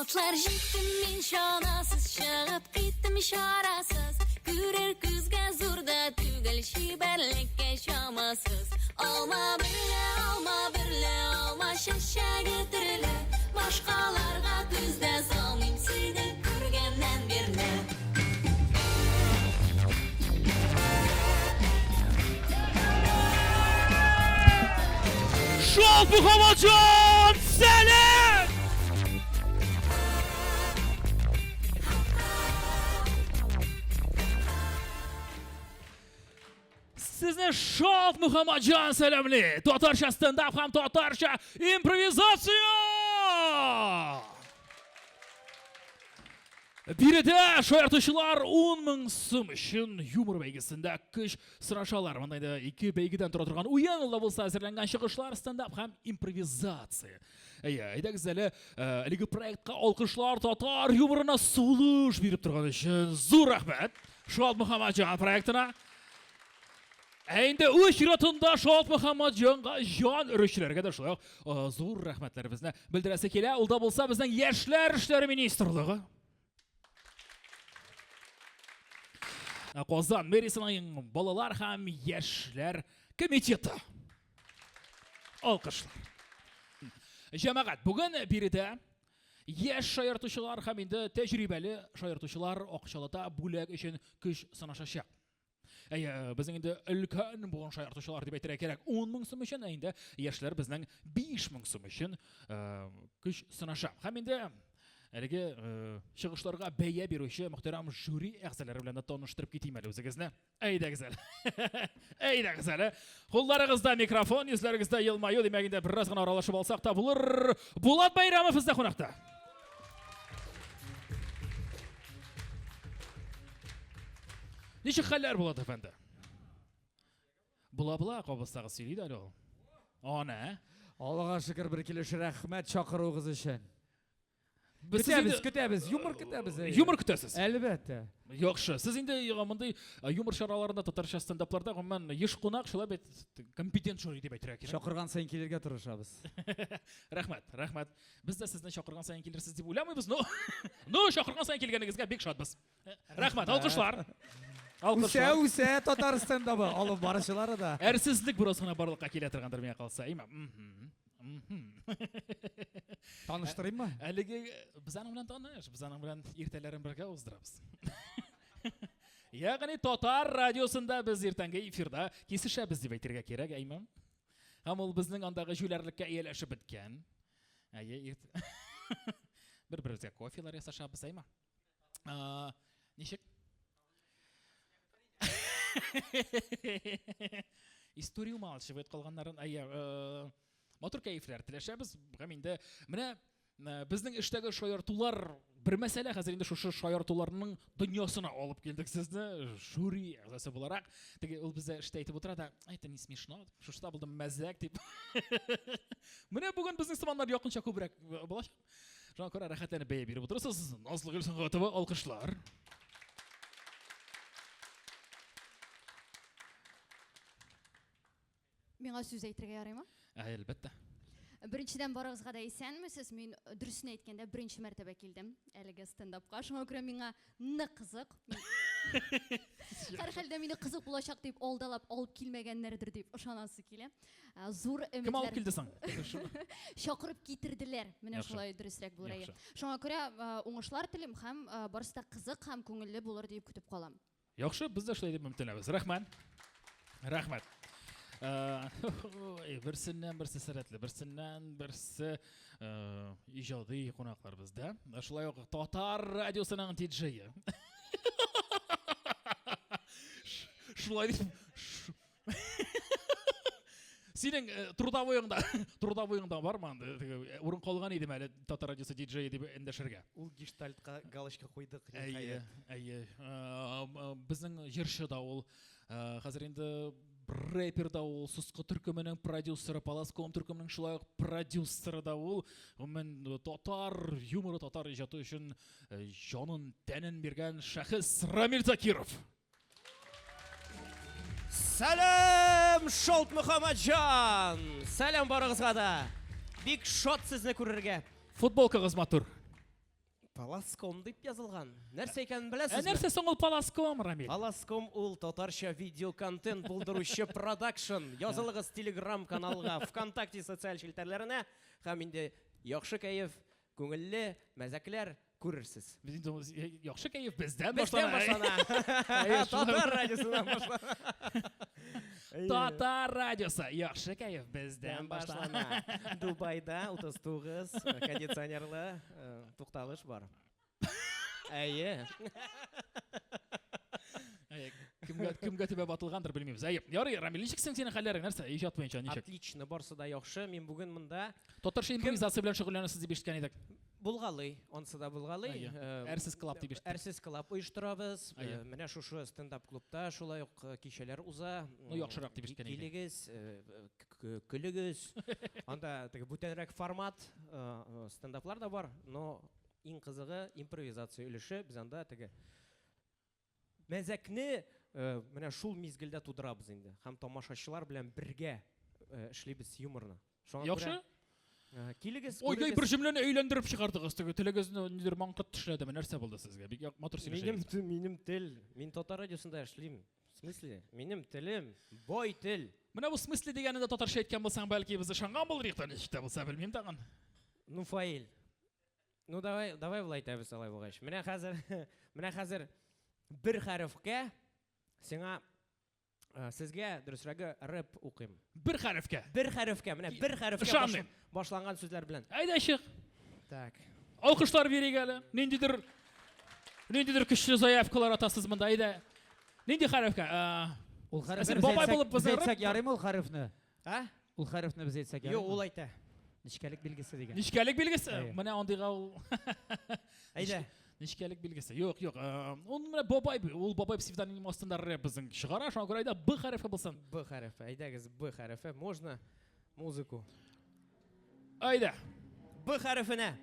Атлар җиктем мин чанасыз, чыгып киттем чарасыз. Күрер күзгә зур да түгел, чибәрлеккә чамасыз. Алма берлә, алма берлә, алма чәчәге төрле. Башкаларга күз дә салмыйм, сине күргәннән бирле. Шалт Мөхәммәтҗан! Сәлам! Сезне Шалт Мөхәммәтҗан сәламли! Татарча стендап һәм татарча импровизация! Биредә шаяртучылар 10 мең сум өчен юмор бәйгесендә көч сынашалар. Монда инде ике бәйгедән тора торган уен, ул да булса әзерләнгән чыгышлар, стендап һәм импровизация. Әйе, әйдәгез әле әлеге проектка алкышлар татар юморына сулыш биреп торган өчен зур рәхмәт. Шуат Мөхәммәтҗан проектына. Ә инде үз чиратында Шат Мөхәммәтҗанга җан өрүчеләргә дә шулай ук зур рәхмәтләребезне белдерәсе килә. Ул да булса безнең Яшьләр эшләре министрлыгы. Казан мэриясенең балалар һәм яшьләр комитеты. Алкышлар. Җәмәгать, бүген биредә яшь шаяртучылар һәм инде тәҗрибәле шаяртучылар акчалата бүләк өчен көч сынашачак. Әйе, безнең инде өлкән буын шаяртучылар дип әйтергә кирәк 10 мең сум өчен, ә инде яшьләр безнең 5 мең сум өчен көч сынаша. Һәм инде әлеге чыгышларга бәя бирүче мөхтәрәм жюри әгъзалары белән дә таныштырып китим әле үзегезне. Әйдәгез әле. Әйдәгез әле. Кулларыгызда микрофон, йөзләрегездә елмаю, димәк инде бераз гына аралашып алсак та булыр. Булат Байрамов бездә кунакта. Ничек хәлләр Булат әфәнде? Була-була кабызсагыз сөйли дә әле ул. Ана. Аллага шөкер, бер килеш рәхмәт чакыруыгыз өчен. Без Көтәбез, инде- көтәбез, юмор көтәбез. әйе. Юмор көтәсез. Әлбәттә. Яхшы. Сез инде мондый юмор чараларында татарча стендапларда гомумән еш кунак, шулай бит компетент жюри дип әйтергә кирәк. Чакырган саен килергә тырышабыз. Рәхмәт, рәхмәт. Без дә сезне чакырган саен килерсез дип уйламыйбыз, но но чакырган саен килгәнегезгә бик шатбыз. Рәхмәт, алкышлар. Үсә, Алкышлар. үсә татар стендабы, алып баручылары да. Әрсезлек бераз гына барлыкка килә торгандыр миңа калса, әйме? Таныштырыйммы? Әлеге без аның белән таныш, без аның белән иртәләрен бергә уздырабыз. Ягъни татар радиосында без иртәнге эфирда кисешәбез дип әйтергә кирәк, әйме? Һәм ул безнең андагы җүләрлеккә ияләшеп беткән. Әйе, бер-беребезгә кофелар ясашабыз, әйме? Ничек? История умалчивает калганнарын. Әйе, матур кәефләр теләшәбез. Һәм инде менә безнең эштәге шаяртулар бер мәсьәлә, хәзер инде шушы шаяртуларның дөньясына алып килдек сезне, жюри әгъзасы буларак. Теге ул бездә эштә әйтеп утыра да, это не смешно, шушы табылды мәзәк дип. Менә бүген безнең сыманнар якынча күбрәк булачак. Шуңа күрә рәхәтләнеп бәя биреп утырасыз. Назлыгөл Сөнгатова, алкышлар. Миңа сүз әйтергә ярыймы? Әлбәттә. Беренчедән барыгызга да исәнмесез. Мин дөресен әйткәндә беренче мәртәбә килдем әлеге стендапка. Шуңа күрә миңа нык кызык. Һәрхәлдә мине кызык булачак дип алдалап алып килмәгәннәрдер дип ышанасы килә. Зур өметләр. Кем алып килде соң? Чакырып китерделәр. Менә шулай дөресрәк булыр әйе. Шуңа күрә уңышлар телим һәм барысы да кызык һәм күңелле булыр дип көтеп калам. Яхшы, без дә шулай дип өметләнәбез. Рәхмәт. Рәхмәт. Берсеннән берсе сәләтле, берсеннән берсе иҗади кунаклар бездә. Шулай ук Татар радиосының диджее. Шулай дип Синең трудовоеңда, трудовоеңда бармы анда? Урын калган идеме әле Татар радиосы диджее дип эндәшергә? Ул гештальтка галочка куйдык, Әйе, әйе. Безнең җырчы да ул. Хәзер инде рэпер да ул, Соскы төркеменең продюсеры, Паласком төркеменең шулай ук продюсеры да ул. Гомумән, татар юморы, татар иҗаты өчен җанын, тәнен биргән шәхес Рамил Закиров. Сәлам, Шолт Мөхәммәтҗан! Сәлам барыгызга да! Бик шат сезне күрергә. Футболкагыз матур. Паласком дип язылган. Нәрсә икәнен беләсезме? Ә нәрсә соң ул Паласком, Рамил? Паласком ул татарча видеоконтент булдыручы продакшн. Язылыгыз Telegram каналга, ВКонтакте социаль челтәрләренә һәм инде яхшы кәеф, күңелле мәзәкләр күрерсез. Без инде яхшы кәеф бездән башлана. Бездән башлана. Татар радиосыннан башлана. Татар радиосы. Яхшы кәеф бездән башлана. Дубайда 39 кондиционерлы тукталыш бар. Әйе. Әйе, кемгә кемгә төбәп атылгандыр белмибез. Әйе. Ярый, Рамил, ничек соң синең хәлләрең? Нәрсә, иҗат буенча ничек? Отлично, барсы да яхшы. Мин бүген монда Татарча импровизация белән шөгыльләнәсез дип ишеткән идек. Булгалый, ансы да булгалый. Әйе. Әрсез клаб дип ишеттек. Әрсез клаб оештырабыз. Әйе. Менә шушы стендап клубта шулай ук кичәләр уза. Ну, яхшырак дип ишеткән идек. Килегез, көлегез. Анда теге бүтәнрәк формат, стендаплар да бар, но иң кызыгы импровизация өлеше. Без анда теге мәзәкне менә шул мизгелдә тудырабыз инде. Һәм тамашачылар белән бергә эшлибез юморны. Шуңа Яхшы. күрә, килегез, Ой, күрегез. бер җөмләне әйләндереп чыгардыгыз. Теге телегезне нидер маңкыт тешләдеме? Нәрсә булды сезгә? Бик матур Минем сөйләшәсез. минем тел. Мин татар радиосында эшлим. В смысле? Минем телем бай тел. Менә бу смысле дигәнне дә татарча әйткән булсаң, бәлки без ышанган булыр идек та, ничек тә булса, белмим тагын. Ну, Фаил. Ну, давай, давай болай итәбез алай булгач. Менә хәзер, менә хәзер бер хәрефкә сиңа сезгә, дөресрәге, рэп укыйм. Бер хәрефкә. Бер хәрефкә, менә бер хәрефкә Ышанмыйм. башланган сүзләр белән. Әйдә чык. Так. Алкышлар бирик әле. Ниндидер ниндидер көчле заявкалар атасыз монда. Әйдә. Нинди хәрефкә? Ул хәрефне Син бабай булып без безне әйтсәк ярыймы ул хәрефне? А? Ул хәрефне без әйтсәк Юк, ярыймы? ул әйтә. Нечкәлек билгесе дигән. Нечкәлек билгесе? Әйе. Менә андыйга ул. Әйдә. Нечкәлек билгесе. Юк, юк. Ул менә бабай, ул бабай псевдоним астында рэп безнең чыгара, шуңа күрә әйдә Б хәрефе булсын. Б хәрефе. Әйдәгез, Б хәрефе. Можно музыку? Әйдә. Б хәрефенә.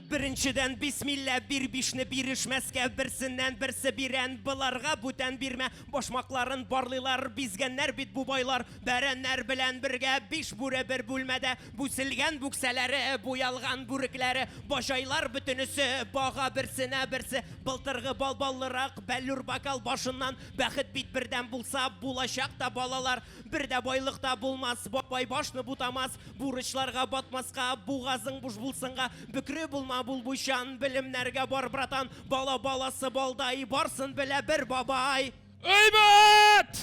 Беренчедән бисмилла бир бишне бирешмәскә, берсеннән берсе бирән, быларга бүтән бирмә, башмакларын барлыйлар, бизгәннәр бит бу байлар, бәрәннәр белән бергә биш бүре бер бүлмәдә, бүселгән бүксәләре, буялган бүрекләре, бажайлар бөтенесе, бага берсенә берсе, былтыргы балбаллырак, бәллүр бокал башыннан, бәхет бит бердәм булса, булачак та балалар, бер дә байлык та булмас, бабай башны бутамас, бурычларга батмаска, бугазың буш булсынга, бөкре булма бул буйчан, белемнәргә бар братан, бала баласы балдай, барсын белә бер бабай. Әйбәт!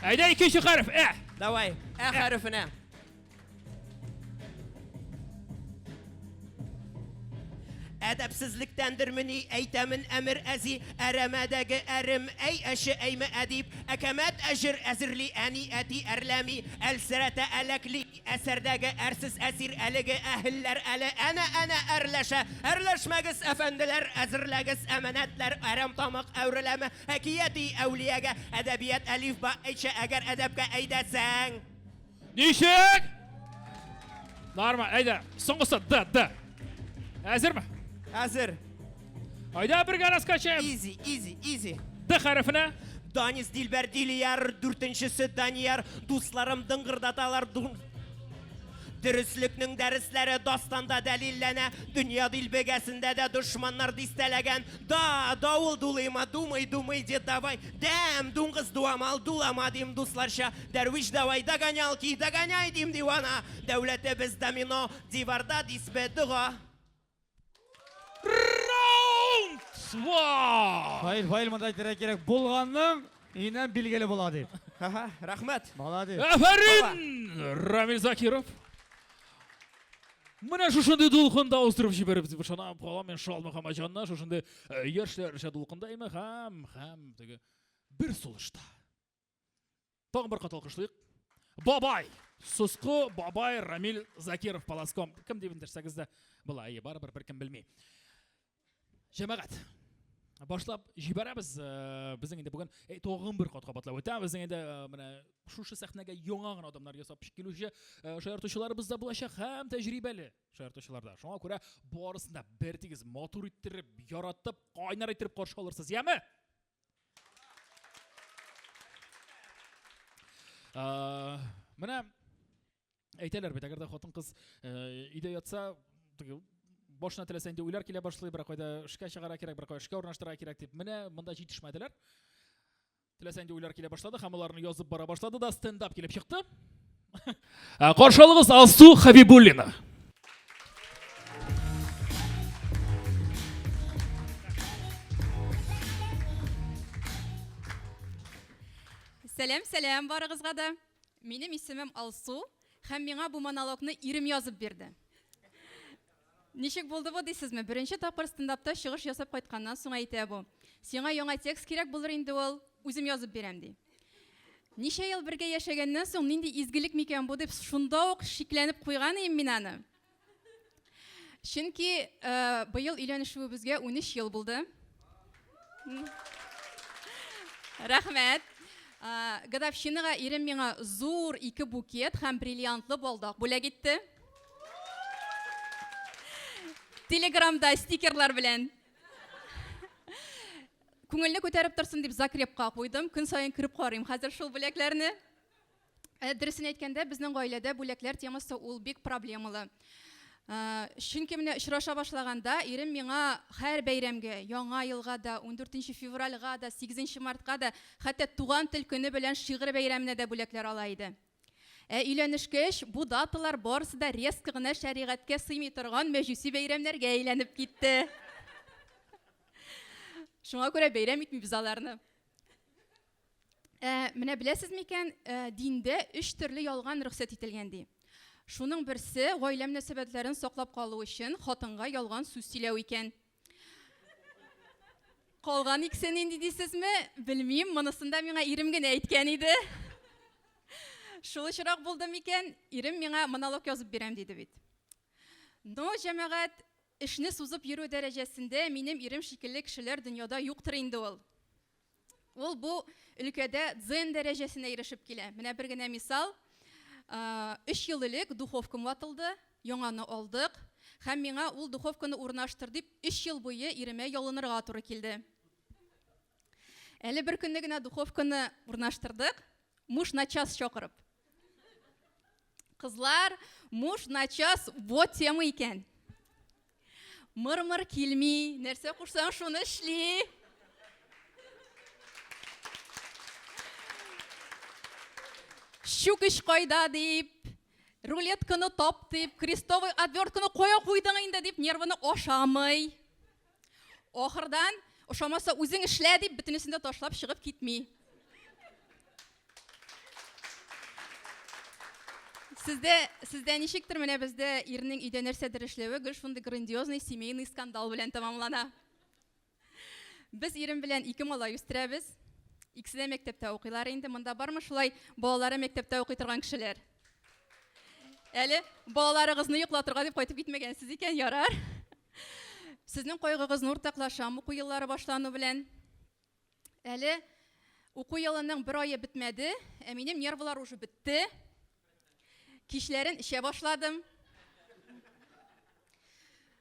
Әйдә икенче хәреф, ә! Давай, ә хәрефенә. Әдәпсезлектәндермени әйтәмен әмер әзи, әрәмәдәге әрем, әй әше әйме әдип, әкәмәт әҗер әзерли, әни әти әрләми, әлсерәтә әләкли, әсәрдәге әрсез әсир әлеге әһелләр әле әнә әнә әрләшә, әрләшмәгез әфәнделәр, әзерләгез әманәтләр, әрәм тамак әүреләме, әкияти әүлиягә, әдәбият әлифба әйтчә әгәр әдәпкә әйдәсәң. Ничек? Нормаль, әйдә, соңгысы Д, Д. Әзерме? Әзер. Әйдә бергә раскачаем. Изи, изи, изи. Д хәрефенә. Данис Дилбәр Дилияр, дүртенчесе Данияр, дусларым дыңгырдаталар. Дөреслекнең дәресләре дастанда дәлилләнә, дөнья дилбегәсендә дә дошманнар дистәләгән. Да, давыл дулыйма, думай, думай, дед, давай. Дәм, дуңгыз дуамал, дулама дим дусларча. Дәрвиш давай, догонялки, догоняй дим дивана. Дәүләтебез домино, диварда дисбе дога. Раунд! Вау! Фаил, Фаил монда әйтергә кирәк, булганның өеннән билгеле була дип. Ага, рәхмәт. Молодец. Афәрин! Рамил Закиров. Менә шушындый дулкында уздырып җибәреп дип ышанам калам мин Шал Мөхәммәтҗанны шушындый яшьләрчә дулкында име һәм һәм теге бер сулышта. Тагын бер кат алкышлыйк. Бабай! Соскы бабай Рамил Закиров Паласком. Кем дип эндәшсәгез дә була, әйе, барыбер беркем белми. Җәмәгать, башлап җибәрәбез. Безнең инде бүген тагын бер кат кабатлап үтәм. Безнең инде менә шушы сәхнәгә яңа гына адамнар ясап килүче шаяртучыларыбыз да булачак һәм тәҗрибәле шаяртучылар да. Шуңа күрә барысын да бертигез матур иттереп, яратып, кайнар иттереп каршы алырсыз, яме? Менә әйтәләр бит, әгәр дә хатын-кыз өйдә ятса, теге башына теләсә инде уйлар килә башлый, бер кайда эшкә чыгарга кирәк, бер кайда эшкә урнаштырырга кирәк дип. Менә монда җитешмәделәр. Теләсә инде уйлар килә башлады һәм аларны язып бара башлады да стендап килеп чыкты. Каршы алыгыз Алсу Хабибуллина. Сәлам, сәлам барыгызга да. Минем исемем Алсу һәм миңа бу монологны ирем язып бирде. Ничек булды бу дисезме? Беренче тапкыр стендапта чыгыш ясап кайтканнан соң әйтә бу. Сиңа яңа текст кирәк булыр инде ул, үзем язып бирәм ди. Ничә ел бергә яшәгәннән соң нинди изгелек микән бу дип шунда ук шикләнеп куйган идем мин аны. Чөнки э, быел өйләнешүебезгә 13 ел булды. Рәхмәт. Э, годовщинага ирем миңа зур ике букет һәм бриллиантлы балдак бүләк итте. Телеграмда стикерлар белән. Күңелне күтәреп торсын дип закрепка куйдым. Көн саен кереп карыйм хәзер шул бүләкләрне. Э, дөресен әйткәндә, безнең гаиләдә бүләкләр темасы ул бик проблемалы. Э, чөнки менә очраша башлаганда ирем миңа һәр бәйрәмгә, Яңа елга да, 14 февральга да, 8 мартка да, хәтта туган тел көне белән шигырь бәйрәменә дә бүләкләр ала иде. Ә өйләнешкәч, бу даталар барысы да резко гына шәригатькә сыймый торган мәҗүси бәйрәмнәргә әйләнеп китте. Шуңа күрә бәйрәм итмибез аларны. Ә, менә беләсез микән, ә, диндә өч төрле ялган рөхсәт ителгән ди. Шуның берсе гаилә мөнәсәбәтләрен саклап калу өчен хатынга ялган сүз сөйләү икән. Калган икесе нинди дисезме? Белмим, монысын да миңа ирем генә әйткән иде. Шул очрак булды микән? Ирем миңа монолог язып бирәм диде бит. Но, җәмәгать, эшне сузып йөрү дәрәҗәсендә минем ирем шикелле кешеләр дөньяда юктыр инде ул. Ул бу өлкәдә дзен дәрәҗәсенә ирешеп килә. Менә бер генә мисал. Өч ел элек духовкам ватылды, яңаны алдык һәм миңа ул духовканы урнаштыр дип өч ел буе иремә ялынырга туры килде. Әле бер көнне генә духовканы урнаштырдык, муж на час чакырып. Кызлар, муж на час вот тема икән. Мыр-мыр килми, нәрсә кушсаң шуны эшли. Чүкеч кайда дип, рулетканы тап дип, крестовый отвертканы кая куйдың инде дип нервыны ашамый. Ахырдан, ошамаса үзең эшлә дип, бөтенесен дә ташлап чыгып китми. Сездә, сездә ничектер менә бездә ирнең өйдә нәрсәдер эшләве гел шундый грандиозный семейный скандал белән тәмамлана. Без ирем белән ике малай үстерәбез. Икесе дә мәктәптә укыйлар инде. Монда бармы шулай балалары мәктәптә укый торган кешеләр? Әле балаларыгызны йоклатырга дип кайтып китмәгәнсез икән, ярар. Сезнең кайгыгызны уртаклашам уку еллары башлану белән. Әле уку елының бер ае бетмәде, ә минем нервылар уже бетте. Кичләрен эчә башладым.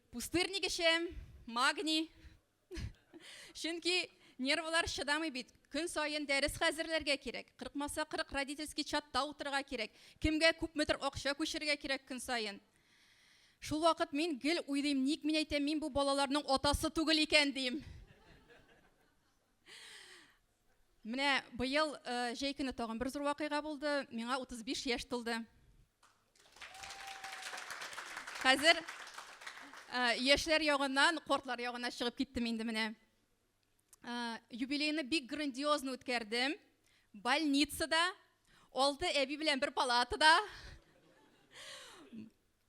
Пустырник эчәм, магний. Чөнки нервылар чыдамый бит. Көн саен дәрес хәзерләргә кирәк. Кырыкмаса 40 родительский чатта утырырга кирәк. Кемгә күпмедер акча күчерергә кирәк көн саен. Шул вакыт мин гел уйлыйм, ник мин әйтәм, мин бу балаларның атасы түгел икән дим. Менә быел э, җәй көне тагын бер зур вакыйга булды. Миңа 35 яшь тулды. Хәзер э, яшьләр ягыннан картлар ягына чыгып киттем инде менә. Э, юбилейны бик грандиозно үткәрдем. Больницада, алты әби белән бер палатада.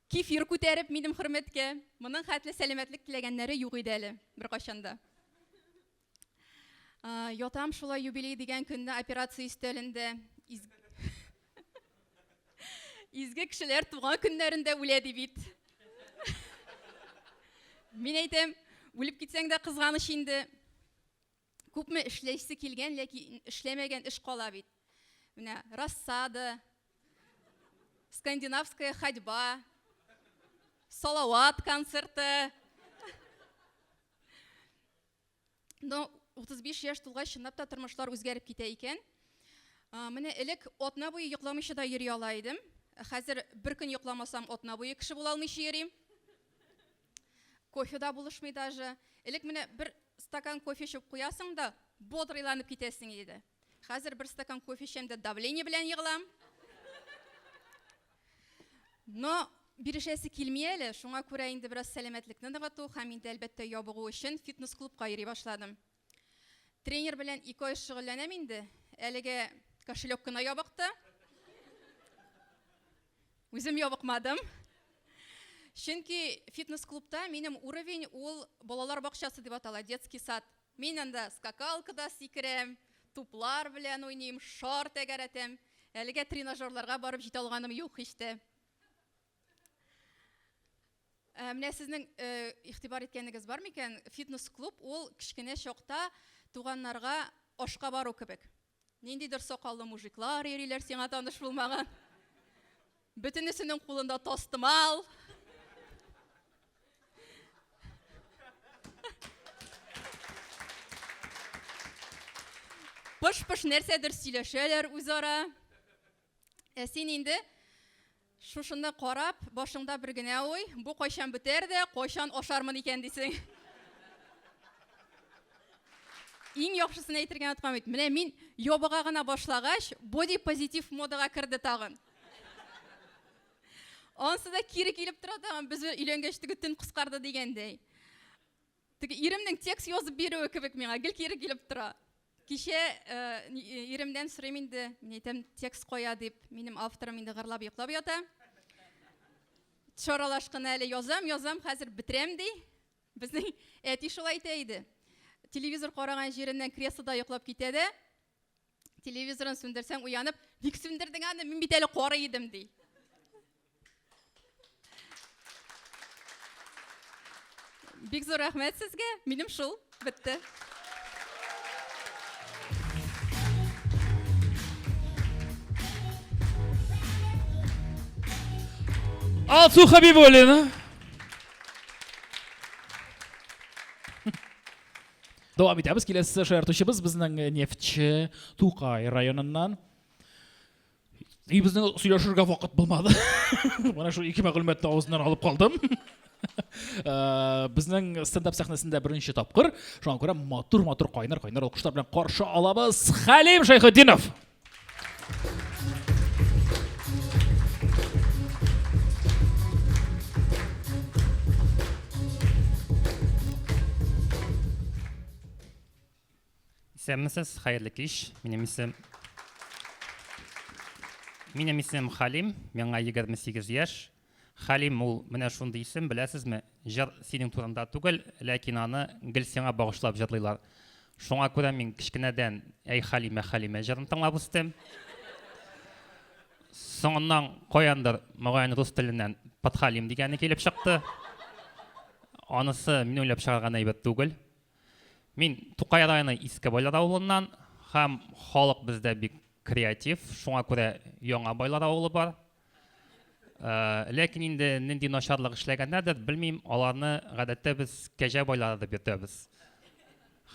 Кефир күтәреп минем хөрмәткә. Моның хәтле сәламәтлек теләгәннәре юк иде әле беркайчан да. Ятам шулай юбилей дигән көнне операция өстәлендә. Изге кешеләр туган көннәрендә үлә ди бит. Мин әйтәм, үлеп китсәң дә кызганыч инде. Күпме эшләйсе килгән, ләкин эшләмәгән эш кала бит. Менә рассада, скандинавская ходьба, Салават концерты. Но 35 яшь тулгач, чынлап та тормышлар үзгәреп китә икән. Менә элек атна буе йокламыйча да йөри ала идем. Хәзер бер көн йокламасам, атна буе кеше була алмыйча йөрим. Кофе да булышмый даже. Элек менә бер стакан кофе эчеп куясың да, бодрыйланып китәсең иде. Хәзер бер стакан кофе эчәм дә давление белән егылам. Но бирешәсе килми әле, шуңа күрә инде бераз сәламәтлекне ныгыту һәм инде әлбәттә ябыгу өчен фитнес-клубка йөри башладым. Тренер белән ике ай шөгыльләнәм инде. Әлегә кошелек кына ябыкты. Үзем ябыкмадым. Чөнки фитнес-клубта минем уровень ул балалар бакчасы дип атала, детский сад. Мин анда скакалкада сикерәм, туплар белән уйныйм, шар тәгәрәтәм. Әлегә тренажерларга барып җитә алганым юк һич тә. Ә, менә сезнең э, игътибар иткәнегез бар микән? Фитнес-клуб ул кечкенә чакта туганнарга ашка бару кебек. Ниндидер сакаллы мужиклар йөриләр сиңа таныш булмаган. Бөтенесенең кулында тастымал. Пыш-пыш нәрсәдер сөйләшәләр үзара. Ә син инде шушында карап, башыңда бер генә уй, бу кайчан бетәр дә, кайчан ашармын икән дисең. Иң яхшысын әйтергә оныткан бит. Менә мин ябыга гына башлагач, боди позитив модага керде тагын. Ансы да кире килеп тора тагын, без өйләнгәч теге төн кыскарды дигәндәй. Теге иремнең текст язып бирүе кебек миңа гел кире килеп тора. Кичә э, э, иремдән сорыйм инде, мин әйтәм, текст кая дип, минем авторым инде гырлап йоклап ята. Чаралаш кына әле язам, язам, хәзер бетерәм ди. Безнең әти шулай әйтә иде. Телевизор караган җиреннән креслода йоклап китә дә, телевизорын сүндерсәң уянып, ник сүндердең аны, мин бит әле карый идем ди. Бик зур рәхмәт сезгә. Минем шул бетте. Алсу Хабибуллина. Дәвам итәбез. Киләсе шаяртучыбыз безнең нефтьче Тукай районыннан. И безнең сөйләшергә вакыт булмады. Менә шул ике мәгълүматны авызыннан алып калдым. Э, безнең стендап сәхнәсендә беренче тапкыр. Шуңа күрә матур-матур кайнар-кайнар алкышлар белән каршы алабыз Хәлим Шәйхетдинов. Исәнмесез, хәерле кич. Минем исем Минем исемем Халим, миңа 28 яшь. Хәлим ул менә шундый исем, беләсезме? Җыр синең турында түгел, ләкин аны гел сиңа багышлап җырлыйлар. Шуңа күрә мин кечкенәдән Әй Хәлимә, Хәлимә җырын тыңлап үстем. Соңыннан каяндыр, мөгаен рус теленнән Подхалим дигәне килеп чыкты. Анысы мин уйлап чыгарган әйбер түгел. Мин Тукай районы Иске Байлар авылыннан һәм халык бездә бик креатив, шуңа күрә Яңа Байлар авылы бар. Э, ләкин инде нинди начарлык эшләгәннәрдер, белмим, аларны гадәттә без кәҗә байлары дип йөртәбез.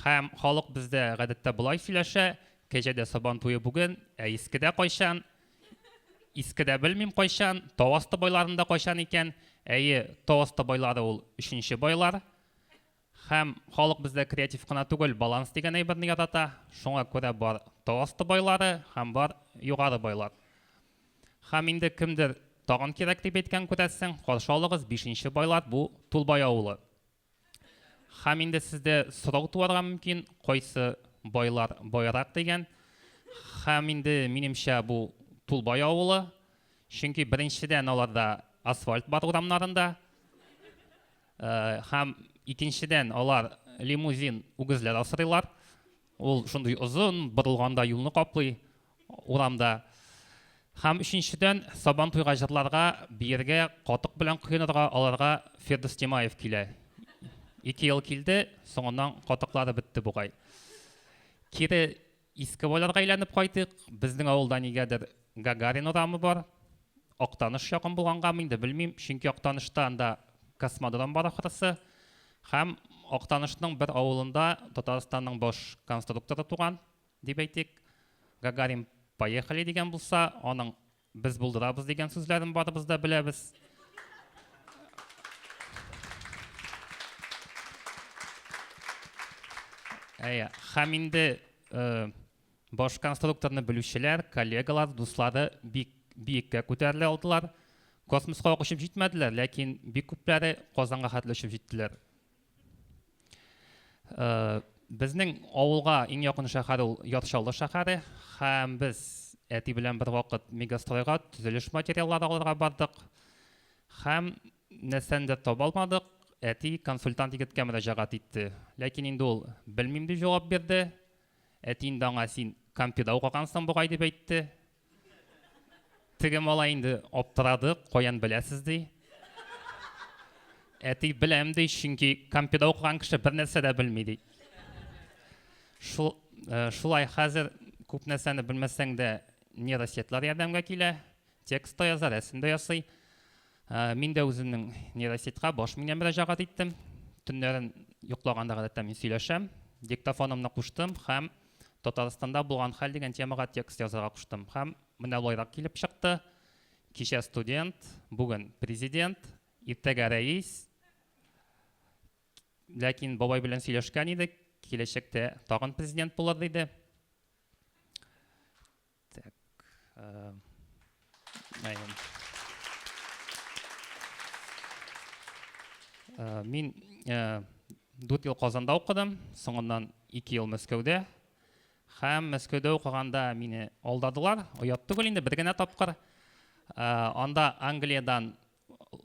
Һәм халык бездә гадәттә болай сөйләшә, кәҗәдә сабан туе бүген, ә искедә кайчан? Искедә белмим кайчан, тау асты байларында кайчан икән? Әйе, тау асты байлары ул өченче байлар. Һәм халык бездә креатив кына түгел, баланс дигән әйберне ярата. Шуңа күрә бар тау асты байлары һәм бар югары байлар. Һәм инде кемдер тагын кирәк дип әйткән күрәсең, каршы алыгыз, бишенче байлар, бу Тулбай авылы. Һәм инде сездә сорау туарга мөмкин, кайсы байлар байрак дигән. Һәм инде минемчә бу Тулбай авылы, чөнки беренчедән аларда асфальт бар урамнарында. Э, һәм икенчедән алар лимузин үгезләр асрыйлар. Ул шундый озын, борылганда юлны каплый урамда. Һәм өченчедән, Сабан туйга җырларга, биергә, катык белән коенырга аларга Фирдүс Тимаев килә. Ике ел килде, соңыннан катыклары бетте бугай. Кире Иске Байларга әйләнеп кайтыйк. Безнең авылда нигәдер Гагарин урамы бар. Актаныш якын булгангамы инде белмим, чөнки Актанышта анда космодром бар ахрысы. Һәм Актанышның бер авылында Татарстанның баш конструкторы туган, дип әйтик. Гагарин Поехали дигән булса, аның без булдырабыз дигән сүзләрен барыбыз да беләбез. Әйе, һәм инде э, баш конструкторны белүчеләр, коллегалар, дуслары бик биеккә күтәрелә алдылар. Космоска ук очып җитмәделәр, ләкин бик күпләре Казанга хәтле очып җиттеләр. Э, безнең авылга иң якын шәһәр ул Яр Чаллы шәһәре һәм без әти белән бер вакыт Мегастройга төзелеш материаллары алырга бардык һәм нәрсәне дә таба алмадык. Әти консультант егеткә мөрәҗәгать итте. Ләкин инде ул белмим дип җавап бирде. Әти инде аңа син компьюда укыгансың бугай дип әйтте. Теге малай инде аптырады, каян беләсез ди. Әти беләм ди, чөнки компьюда укыган кеше бер нәрсә дә белми ди. Шул, э, шулай хәзер күп нәрсәне белмәсәң дә нейросетлар ярдәмгә килә, текст та яза, рәсем дә ясый. Э, мин дә үземнең нейросетька баш миңә мөрәҗәгать иттем. Төннәрен йоклаганда гадәттә мин сөйләшәм. Диктофонымны куштым һәм Татарстанда булган хәл дигән темага текст язарга куштым. Һәм менә болайрак килеп чыкты. Кичә студент, бүген президент, иртәгә рәис. Ләкин бабай белән сөйләшкән идек, киләчәктә тагын президент булыр диде. Так. Э, э, мин э, 4 ел Казанда укыдым, соңыннан 2 ел Мәскәүдә. Һәм Мәскәүдә укыганда мине алдадылар, оят түгел инде, бер генә тапкыр. Анда Англиядән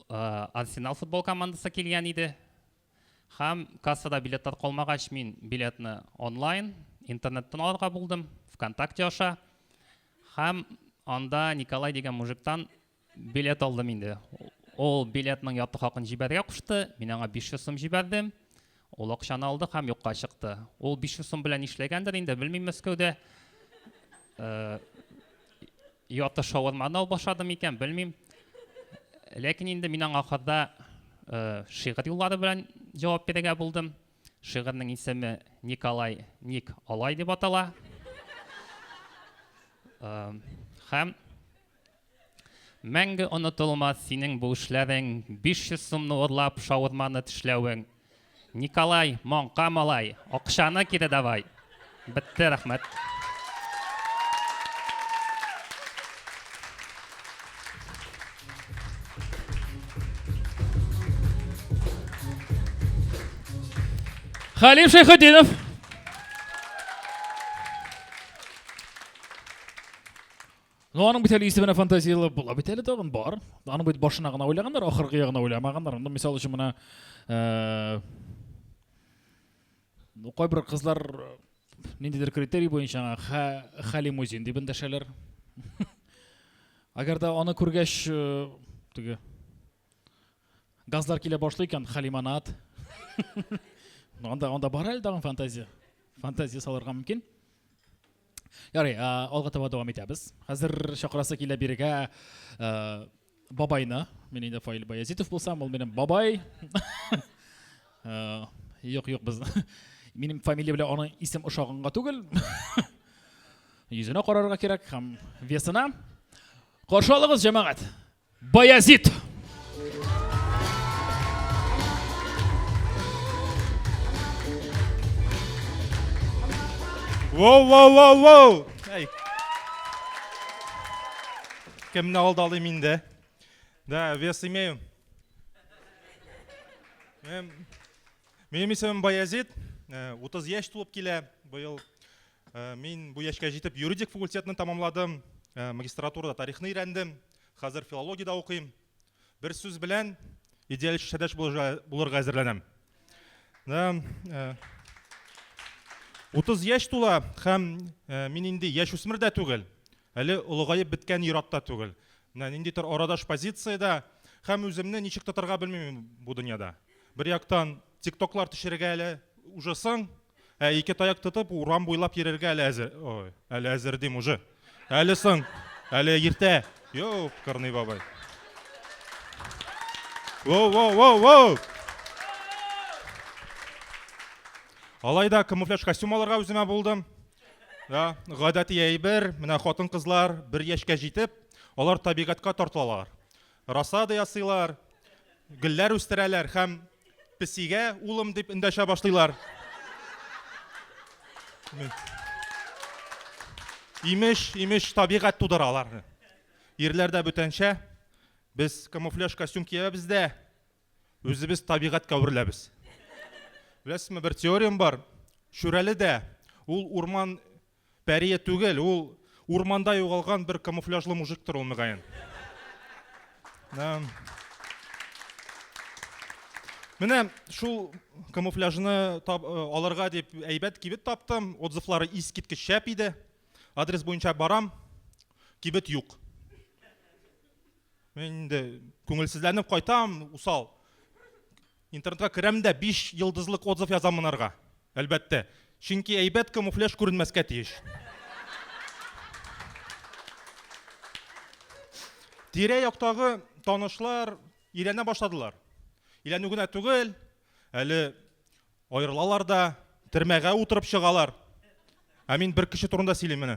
Арсенал футбол командасы килгән иде. Һәм кассада билетлар калмагач, мин билетны онлайн, интернеттан алырга булдым, ВКонтакте аша. Һәм анда Николай дигән мужиктан билет алдым инде. Ул билетның ярты хакын җибәрергә кушты, мин аңа 500 сум җибәрдем. Ул акчаны алды һәм юкка чыкты. Ул 500 сум белән нишләгәндер инде, белмим Мәскәүдә. Э, ярты шаурманы алып ашады микән, белмим. Ләкин инде мин аңа ахырда э, шигырь юллары белән җавап бирергә булдым. Шигырьнең исеме Николай Ник Алай дип атала. Э, һәм Мәңге онытылмас синең бу эшләрең, 500 сумны урлап шаурманы тешләвең. Николай, маңка малай, акчаны кире давай. Бетте, рәхмәт. Халим Шәйхетдинов. Ну, аның бит әле исеменә фантазияле була бит әле тагын бар. Аның бит башына гына уйлаганнар, ахыргы ягына уйламаганнар. Ну, мисал өчен менә э, ну, кайбер кызлар ниндидер критерий буенча аңа Халимузин дип эндәшәләр. Әгәр дә аны күргәч, э, теге газлар килә башлый икән, Халиманат. Ну, анда анда бар әле тагын фантазия. Фантазия салырга мөмкин. Ярый, алга таба дәвам итәбез. Хәзер чакырасы килә бирегә бабайны. Мин инде Фаил Баязитов булсам, ул минем бабай. Юк, юк, без минем фамилия белән аның исем ошаганга түгел. Йөзенә карарга кирәк һәм весына. Каршы алыгыз, җәмәгать. Баязит! Воу, воу, воу, воу! Әй. Кемне алдалыйм инде? Да, вес имею. Минем исемем Баязит, 30 яшь тулып килә. Быел мин бу яшькә җитеп юридик факультетны тәмамладым, магистратурада тарихны өйрәндем, хәзер филологиядә укыйм. Бер сүз белән идеаль шешәдәш булырга әзерләнәм. Да, 30 яшь тула һәм мин инде яшүсмер дә түгел, әле олыгаеп беткән ир-ат та түгел. Менә ниндидер арадаш позициядә һәм үземне ничек тотарга белмим бу дөньяда. Бер яктан тиктоклар төшерергә әле уже соң, Ә ике таяк тотып урам буйлап йөрергә әле әзер. Ой, әле әзер дим уже. Әле соң, әле иртә. Йоп, кырный бабай. Воу, воу, воу, воу. Алай да камуфляж костюм алырга үземә булдым. Да, гадәти әйбер, менә хатын-кызлар бер яшькә җитеп, алар табигатькә тартылалар. Рассада ясыйлар, гөлләр үстерәләр һәм песигә улым дип эндәшә башлыйлар. Имеш, имеш, табигать тудыра аларны. Ирләр дә бүтәнчә, без камуфляж костюм киябез дә, Үзебез табигатькә әвереләбез. Беләсезме, бер теориям бар. Шүрәле дә ул урман пәрие түгел, ул урманда югалган бер камуфляжлы мужиктыр ул мөгаен. Менә шул камуфляжны тап, э, алырга дип әйбәт кибет таптым. Отзывлары искиткеч шәп иде. Адрес буенча барам, кибет юк. Мин инде күңелсезләнеп кайтам, усал. Интернетка керәм дә 5 йолдызлык отзыв язам монарга. Әлбәттә. Чөнки әйбәт камуфляж күренмәскә тиеш. Тирә-яктагы танышлар өйләнә башладылар. Өйләнү генә түгел, әле Аерылалар да, термәгә утырып чыгалар. Ә мин бер кеше турында сөйлим менә.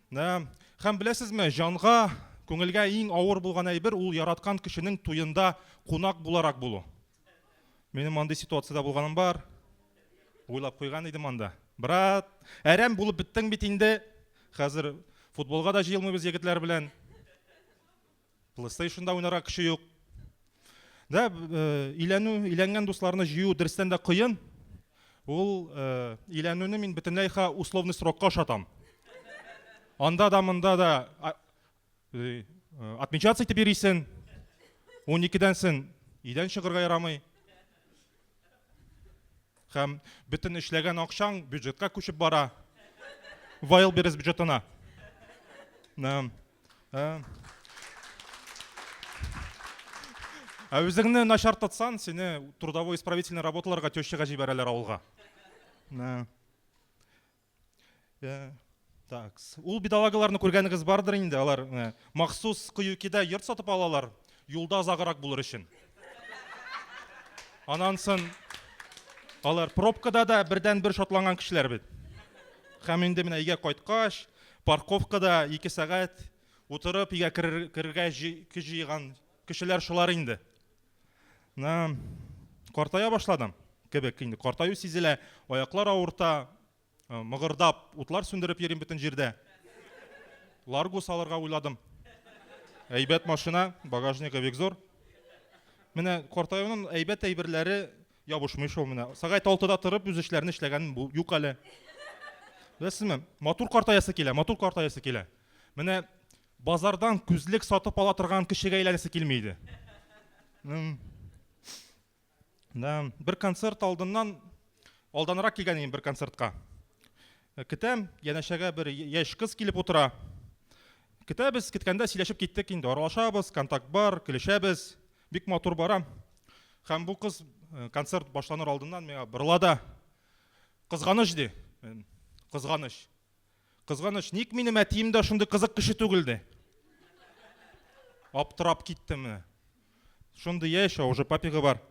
Да. Һәм беләсезме, җанга, күңелгә иң авыр булган әйбер ул яраткан кешенең туенда кунак буларак булу. Минем андый ситуациядә булганым бар. Уйлап куйган идем анда. Брат, әрәм булып беттең бит инде. Хәзер футболга да җыелмыйбыз егетләр белән. PlayStation'да уйнарга кеше юк. Да, э, өйләнү, өйләнгән дусларны җыю дөрестән дә кыен. Ул э, өйләнүне мин бөтенләй ха условный срокка ошатам. Анда да монда да э, отмечаться итеп йөрисен. 12-дән сен өйдән чыгарга ярамый. Һәм бөтен эшләгән акчаң бюджетка күчеп бара. Wildberries бюджетына. Ә үзеңне начар тотсаң, сине трудовой исправительный работаларга тещага җибәрәләр авылга. Так, ул бедолагаларны күргәнегез бардыр инде, алар махсус Кыюкида йорт сатып алалар, юлда озаграк булыр өчен. Аннан соң алар пробкада да бердән-бер шатланган кешеләр бит. Һәм инде менә өйгә кайткач, парковкада 2 сәгать утырып өйгә керергә көч җыйган кешеләр шулар инде. Менә картая башладым кебек инде. Картаю сизелә, аяклар авырта, мыгырдап утлар сүндереп йөрим бөтен җирдә. Ларгус алырга уйладым. Әйбәт машина, багажнигы бик зур. Менә картаюның әйбәт әйберләре ябышмый шул менә. Сәгать 6-да торып үз эшләрен эшләгән юк әле. Беләсезме, матур картаясы килә, матур картаясы килә. Менә базардан күзлек сатып ала торган кешегә әйләнәсе килми иде. Да, бер концерт алдыннан алданрак килгән идем бер концертка. Э, көтәм, янәшәгә бер яшь кыз килеп утыра. Көтәбез, көткәндә сөйләшеп киттек инде, аралашабыз, контакт бар, көлешәбез. Бик матур бара. Һәм бу кыз э, концерт башланыр алдыннан миңа борыла да, кызганыч ди. Кызганыч. Кызганыч, ник минем әтием дә шундый кызык кеше түгел ди. Аптырап киттем менә. Шундый яшь, а уже папигы бар.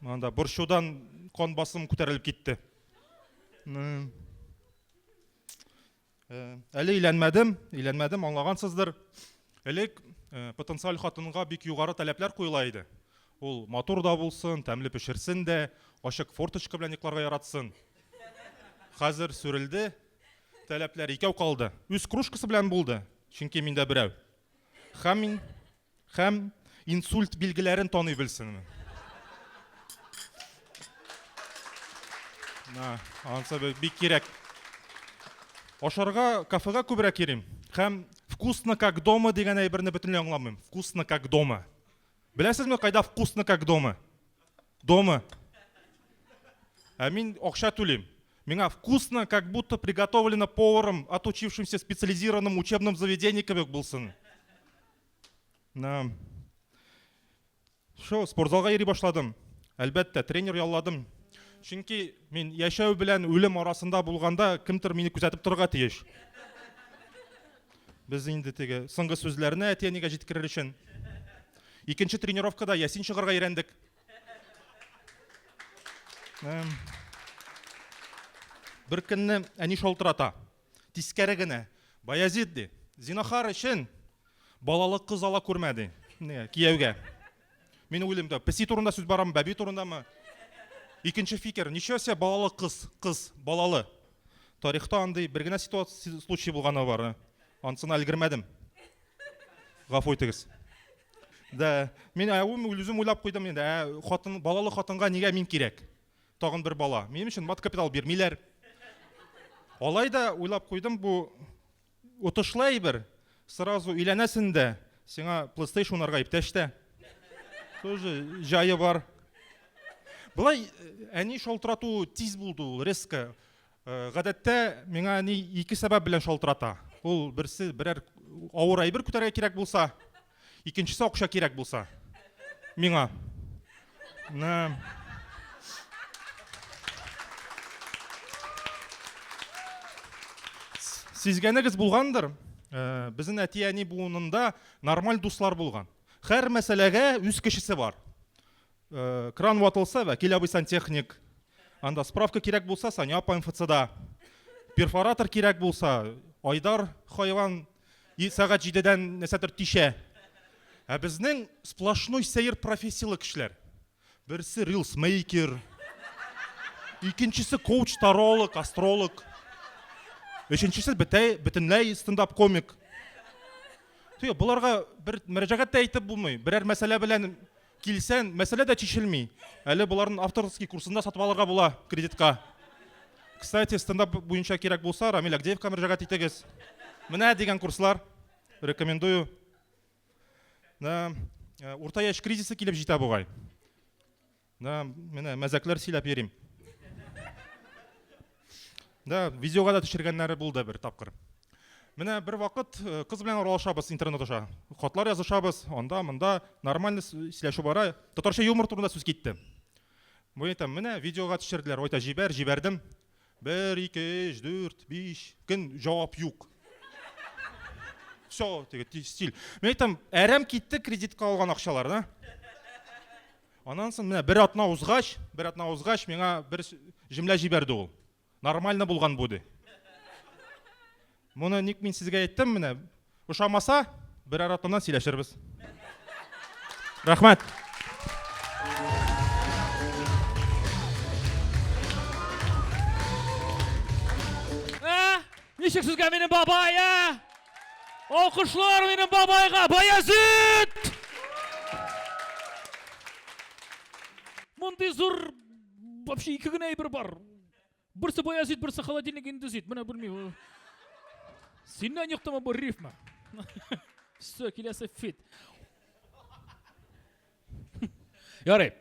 Анда борчудан кан басым күтәрелеп китте. Э, әле өйләнмәдем, өйләнмәдем, аңлагансыздыр. Элек э, потенциаль хатынга бик югары таләпләр куела иде. Ул матур да булсын, тәмле пешерсен дә, ачык форточка белән йокларга яратсын. Хәзер сүрелде, таләпләр икәү калды. Үз кружкасы белән булды, чөнки миндә берәү. Һәм мин Һәм инсульт билгеләрен таный белсен. На, анысы бик кирәк. Ашарга кафега күбрәк йөрим. Һәм вкусно как дома дигән әйберне бөтенләй аңламыйм. Вкусно как дома. Беләсезме, кайда вкусно как дома? Дома. Ә мин акча түлим. Миңа вкусно, как будто приготовлено поваром, отучившимся в специализированном учебном заведении кебек булсын. На. Шо, спортзалга йөри башладым. Әлбәттә, тренер ялладым. Чөнки мин яшәү белән үлем арасында булганда кемдер мине күзәтеп торырга тиеш. Без инде теге соңгы сүзләрне әти-әнигә җиткерер өчен. Икенче тренировкада ясин чыгарга өйрәндек. Бер көнне әни шалтырата. Тискәре генә. Баязит ди. Зинахар өчен балалы кыз ала күрмә ди. Нигә? Кияүгә. Мин уйлыйм да, песи турында сүз барамы, бәби турындамы? Икенче фикер, ничего себе балалы кыз, кыз, балалы. Тарихта андый бер генә ситуация, случай булганы бар. Анысына өлгермәдем. Гафу итегез. Да, мин ә, үзем уйлап куйдым инде, ә, хатын, балалы хатынга нигә мин кирәк? Тагын бер бала. Минем өчен мат капитал бирмиләр. Алай да уйлап куйдым, бу отышлы әйбер. Сразу өйләнәсен дә, сиңа PlayStation уйнарга иптәш тә. Тоже җае бар. Былай әни шалтырату тиз булды ул, резко. Гадәттә миңа әни ике сәбәп белән шалтырата. Ул берсе берәр авыр әйбер күтәрергә кирәк булса, икенчесе акча кирәк булса. Миңа. На. Сизгәнегез булгандыр, безнең әти-әни буынында нормаль дуслар булган. Һәр мәсьәләгә үз кешесе бар. Э, кран ватылса, Вәкил абый сантехник. Анда справка кирәк булса, Саня апа МФЦда. Перфоратор кирәк булса, Айдар хайван сәгать җидедән нәрсәдер тишә. Ә безнең сплошной сәер профессияле кешеләр. Берсе рилсмейкер, икенчесе коуч-таролог, астролог, өченчесе бетәй, бөтенләй стендап-комик. Түйе, боларга бер мөрәҗәгать тә әйтеп булмый. Берәр мәсьәлә белән Килсән, мәсьәлә дә чишелми. Әле боларның авторский курсын да сатып алырга була кредитка. Кстати, стендап буенча кирәк булса, Рамил Агдеевка мөрәҗәгать итегез. Менә дигән курслар. Рекомендую. Да, э, урта яшь кризисы килеп җитә бугай. Да, менә мәзәкләр сөйләп йөрим. Да, видеога да төшергәннәре булды бер тапкыр. Менә бер вакыт э, кыз белән аралашабыз интернет аша. Хатлар язышабыз, анда, монда нормально сөйләшү бара. Татарча юмор турында сүз китте. Бу әйтәм, менә видеога төшерделәр. Ойта җибәр, җибәрдем. Бер, ике, өч, дүрт, биш көн җавап юк. Все, теге стиль. Мин әйтәм, әрәм китте кредитка алган акчалар, да? Аннан соң менә бер атна узгач, бер атна узгач миңа бер җөмлә җибәрде ул. Нормально булган бу ди. Моны ник мин сезгә әйттем менә? Ошамаса, берәр атнадан сөйләшербез. Рәхмәт. Ә? Ничек сезгә минем бабай, ә? Алкышлар минем бабайга, Баязит! Мондый зур вообще ике генә әйбер бар. Берсе Баязит, берсе холодильник инде зит. Менә белмим. Синнән йоктымы бу рифма? Все, киләсе фит. Ярый.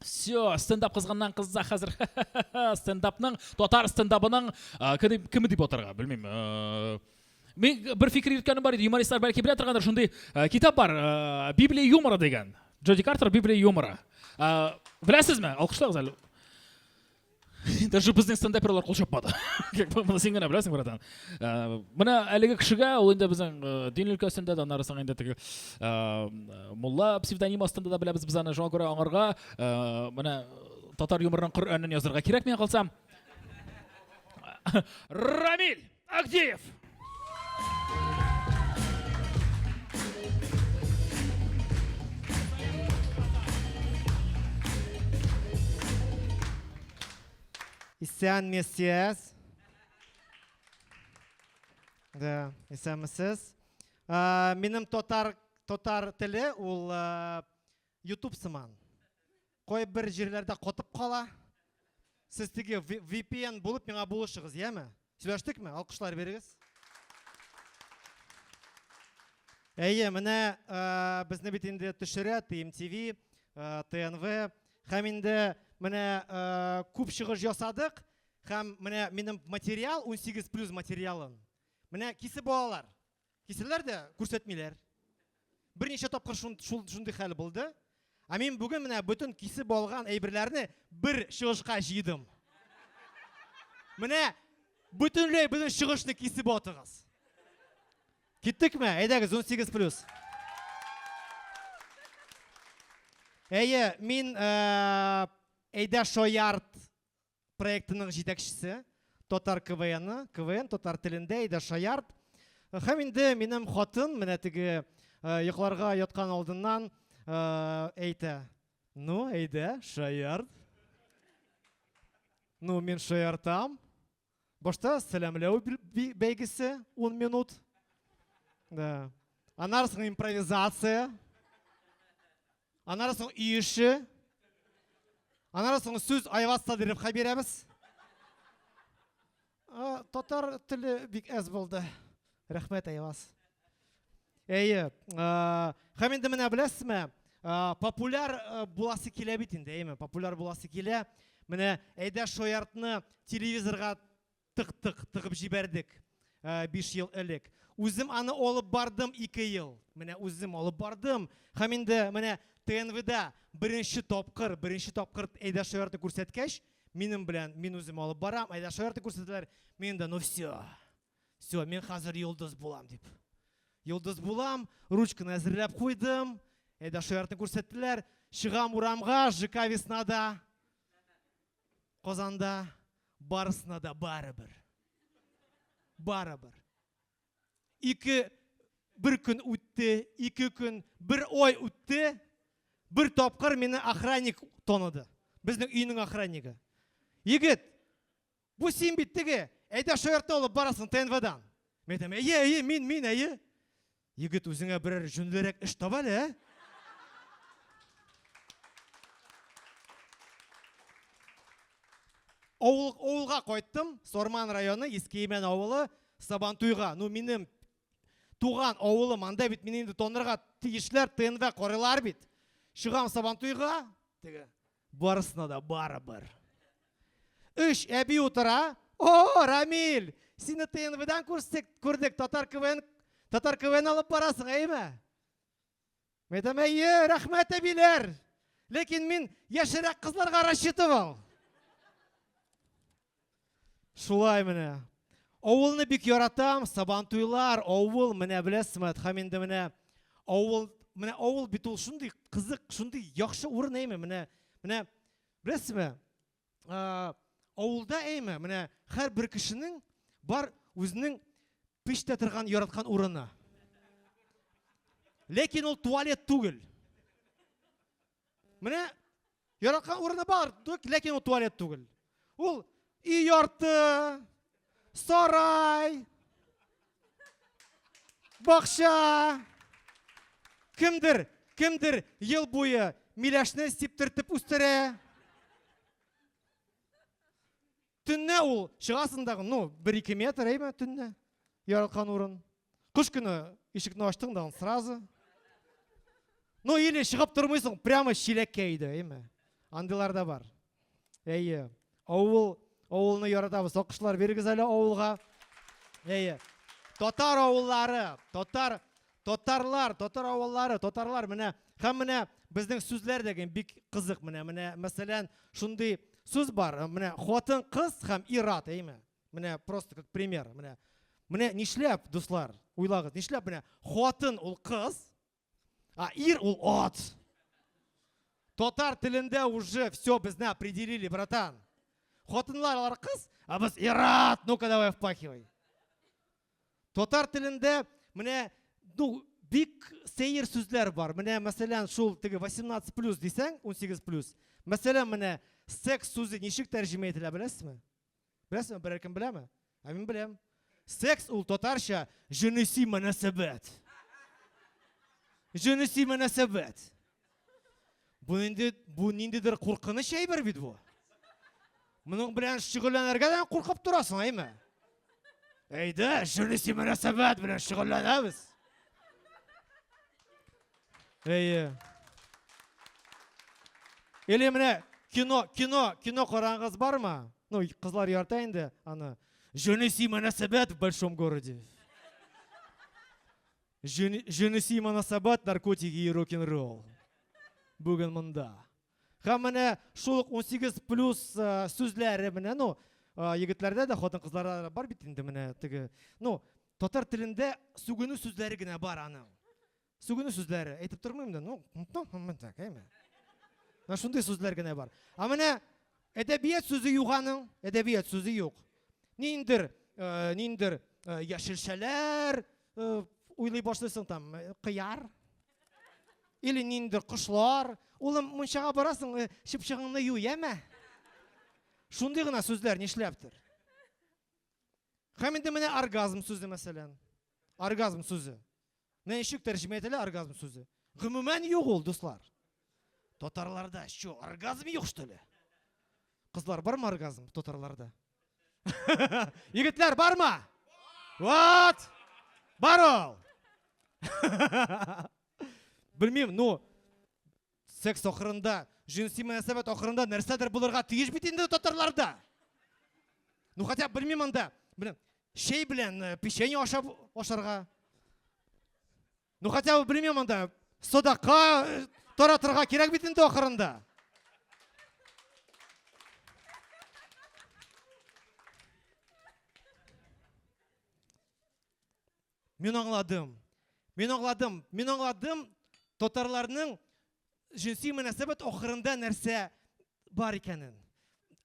Все, стендап кызганнан кыза хәзер. Стендапның, татар стендабының кеме дип атарга, белмим. Мин бер фикер йөрткәнем бар иде, юмористлар бәлки белә торгандыр, шундый китап бар, Библия юмора дигән. Джоди Картер Библия юмора. Беләсезме? Алкышлагыз әле. Даже безнең стендаперлар кул чапмады. Как бы моны син генә беләсең, братан. Э, менә әлеге кешегә ул инде безнең э, дин өлкәсендә дә, аннары соң инде теге э, мулла псевдоним астында да беләбез без аны. Шуңа күрә аңарга менә татар юморының Коръәнен язырга кирәк миңа калса. Рамиль Агдеев! Исәнмесез. Да, исәнмесез. Минем татар татар теле ул YouTube сыман. Кайбер җирләрдә катып кала. Сез теге VPN булып миңа булышыгыз, яме? Сөйләштекме? Алкышлар бирегез. Әйе, менә э, безне бит инде төшерә TMTV, э, ТНВ һәм инде менә э, күп чыгыш ясадык һәм менә минем материал 18 плюс материалын менә кисеп алалар. Киселәр дә күрсәтмиләр. Берничә тапкыр шун, шул, шундый хәл булды. Ә мин бүген менә бөтен кисеп алган әйберләрне бер чыгышка җыйдым. Менә бөтенләй бөтен чыгышны кисеп атыгыз. Киттекме? Әйдәгез, 18 плюс. Әйе, мин э, Әйдә шаярт проектының җитәкчесе. татар КВНы, КВН татар телендә әйдә шаярт. Һәм инде минем хатын менә теге йокларга яткан алдыннан әйтә. Ну, әйдә, шаярт. Ну, мин шаяртам. Башта сәламләү бәйгесе 10 минут. Да. Аннары соң импровизация. Аннары соң өй эше. Аннары соң сүз Айваз Садыровка бирәбез. Татар теле бик әз булды. Рәхмәт, Айваз. Әйе. Һәм инде менә беләсезме, популяр буласы килә бит инде, әйеме? Популяр буласы килә. Менә әйдә шаяртны телевизорга тыктык, тыгып җибәрдек 5 ел элек. Үзем аны алып бардым 2 ел. Менә үзем алып бардым. Һәм инде менә ТНВда беренче тапкыр, беренче тапкыр әйдә шаяртны күрсәткәч, минем белән мин үзем алып барам, әйдә шаяртны күрсәтәләр. Мин дә, ну все. Все, мин хәзер йолдыз булам дип. Йолдыз булам, ручканы әзерләп куйдым. Әйдә шаяртны күрсәттеләр. Чыгам урамга, ЖК Веснада. Казанда барысына да барыбер. Барыбер. Ике бер көн үтте, ике көн, бер ай үтте. Бер тапкыр мине охранник таныды. Безнең өйнең охраннигы. Егет, бу син бит теге, әйдә шаярта алып барасың ТНВдан. Мин әйтәм, әйе, әйе, мин, мин, әйе. Егет, үзеңә берәр җүнлерәк эш таба әле, ә? Авыл, авылга кайттым, Сарман районы, Иске Имән авылы, Сабантуйга. Ну, минем туган авылым, анда бит мине инде танырга тиешләр, ТНВ карыйлар бит. Чыгам Сабантуйга, теге, барысына да барыбер. Өч әби утыра. О, Рамил, сине ТНВдан күрсек, күрдек, татар КВН, татар КВН алып барасың, әйме? Мен әйтәм, әйе, рәхмәт әбиләр. Ләкин мин яшьрәк кызларга рассчитывал. Шулай менә. Авылны бик яратам, сабантуйлар, авыл, менә беләсезме, һәм инде менә авыл, менә авыл бит ул шундый кызык, шундый яхшы урын әйме, менә, менә беләсезме, авылда әйме, менә һәрбер кешенең бар үзенең печтә торган яраткан урыны. Ләкин ул туалет түгел. Менә яраткан урыны бар, ләкин ул туалет түгел. Ул өй ярты, сарай, бакча. Кемдер, кемдер ел буе миләшне сиптертеп үстерә. Төннә ул чыгасың да, ну, 1-2 метр, әйме, төннә. Яраткан урын. Кыш көне ишекне ачтың да, сразу. Ну, или чыгып тормыйсың, прямо чиләккә өйдә, әйме. Андыйлар да бар. Әйе. Авыл, авылны яратабыз. Алкышлар бирегез әле авылга. Әйе. Татар авыллары, татар, татарлар, татар авыллары, татарлар менә һәм менә безнең сүзләр дә бик кызык менә. Менә мәсәлән, шундый сүз бар. Менә хатын, кыз һәм ир-ат, әйеме? Менә просто как пример. Менә менә нишләп, дуслар, уйлагыз, нишләп менә хатын ул кыз, а ир ул ат. Татар телендә уже все безне определили, братан. Хатынлар алар кыз, а без ир-ат, ну-ка давай впахивай. Татар телендә менә ну бик сәер сүзләр бар. Менә мәсәлән, шул теге 18 плюс дисәң, 18 плюс. Мәсәлән, менә секс сүзе ничек тәрҗемә ителә беләсезме? Беләсезме, берәр кем беләме? Ә мин беләм. Секс ул татарча җенеси мөнәсәбәт. Җенеси мөнәсәбәт. Бу инде бу ниндидер куркыныч әйбер бит бу. Моның белән шөгыльләнергә дә куркып торасың, әйме? Әйдә, җенеси мөнәсәбәт белән шөгыльләнәбез. Әйе. Или менә кино, кино, кино карагыз бармы? Ну, кызлар ярата инде аны. Җенеси мөнәсәбәт в большом городе. Җенеси мөнәсәбәт, наркотики и рок-н-ролл. Бүген монда. Һәм менә шул ук 18 плюс э, сүзләре менә, ну, э, егетләрдә дә, хатын-кызларда да бар бит инде менә теге. Ну, татар телендә сүгенү сүзләре генә бар аның. Сүгенү сүзләре әйтеп тормыйм да, ну, әйме. Менә шундый сүзләр генә бар. Ә менә әдәбият сүзе юк аның, әдәбият сүзе юк. Ниндер, э, ниндер э, яшелчәләр э, уйлый башлыйсың там, э, кыяр. Или ниндер кошлар. Улым, мунчага барасың, э, чыпчыгыңны ю, яме? Шундый гына сүзләр нишләптер. Һәм инде менә оргазм сүзе мәсәлән. Оргазм сүзе. Менә ничек тәрҗемә ителә оргазм сүзе? Гомумән юк ул, дуслар. Татарларда что, оргазм юк что ли? Кызлар бармы оргазм татарларда? Егетләр бармы? Вот! Бар ул! Белмим, ну, секс ахырында, җенси мөнәсәбәт ахырында нәрсәдер булырга тиеш бит инде татарларда. Ну, хотя белмим анда. Беләм, чәй белән э, печенье ашап ашарга. Ну, хотя бы белмим анда, садака э, таратырга кирәк бит инде ахырында. Мин аңладым. Мин аңладым. Мин аңладым татарларның җенси мөнәсәбәт ахырында нәрсә бар икәнен.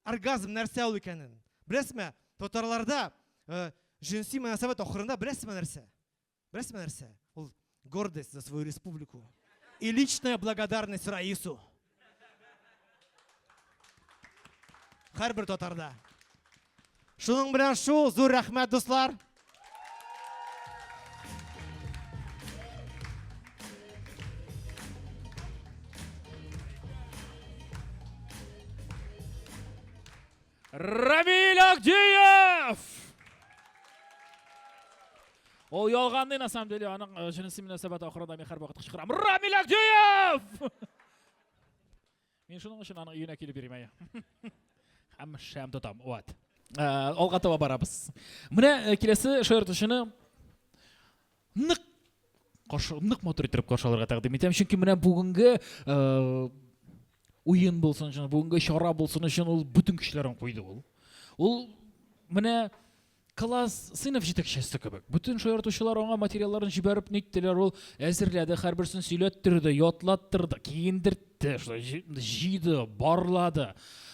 Оргазм нәрсә ул икәнен. Беләсезме, татарларда э, җенси мөнәсәбәт ахырында беләсезме нәрсә? Беләсезме нәрсә? Ул гордость за свою республику и личная благодарность Раису. Һәрбер татарда. Шуның белән шул, зур рәхмәт, дуслар. Рамиль Агдиев! Ул ялганный, на самом деле, аның э, җенси мөнәсәбәт ахырында мин һәрвакыт кычкырам. Рамиль Агдиев! Мин шуның өчен аның өенә килеп йөрим, әйе. Һәм шәм тотам. Вот. Э, алга таба барабыз. Менә э, киләсе шаяртучыны нык каршы, нык матур итеп каршы алырга тәкъдим итәм, чөнки менә бүгенге э, уен булсын өчен, бүгенге чара булсын өчен ул бөтен көчләрен куйды ул. Ул менә класс сыйныф җитәкчесе кебек. Бөтен шаяртучылар аңа материалларын җибәреп ниттеләр, ул әзерләде, һәрберсен сөйләттерде, ятлаттырды, киендертте, шулай җыйды, барлады.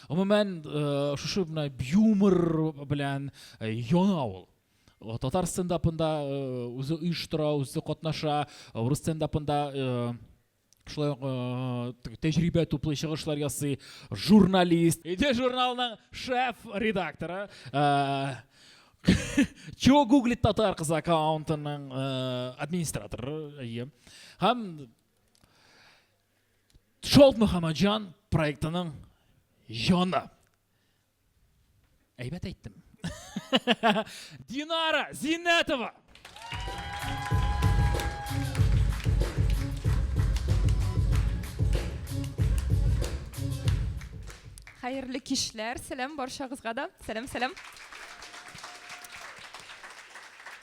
Гомумән, э, шушы менә юмор белән э, яна ул. Э, татар стендапында үзе оештыра, үзе катнаша, урыс стендапында шулай ук тәҗрибә туплый, чыгышлар ясый, журналист, Идея журналының шеф-редакторы, Чего гуглит татар кызы аккаунтының администраторы, әйе. Һәм Шолт Мөхәммәтҗан проектының җаны. Әйбәт әйттем. Динара Зиннәтова. Хәерле кичләр, сәлам барчагызга да. Сәлам, сәлам.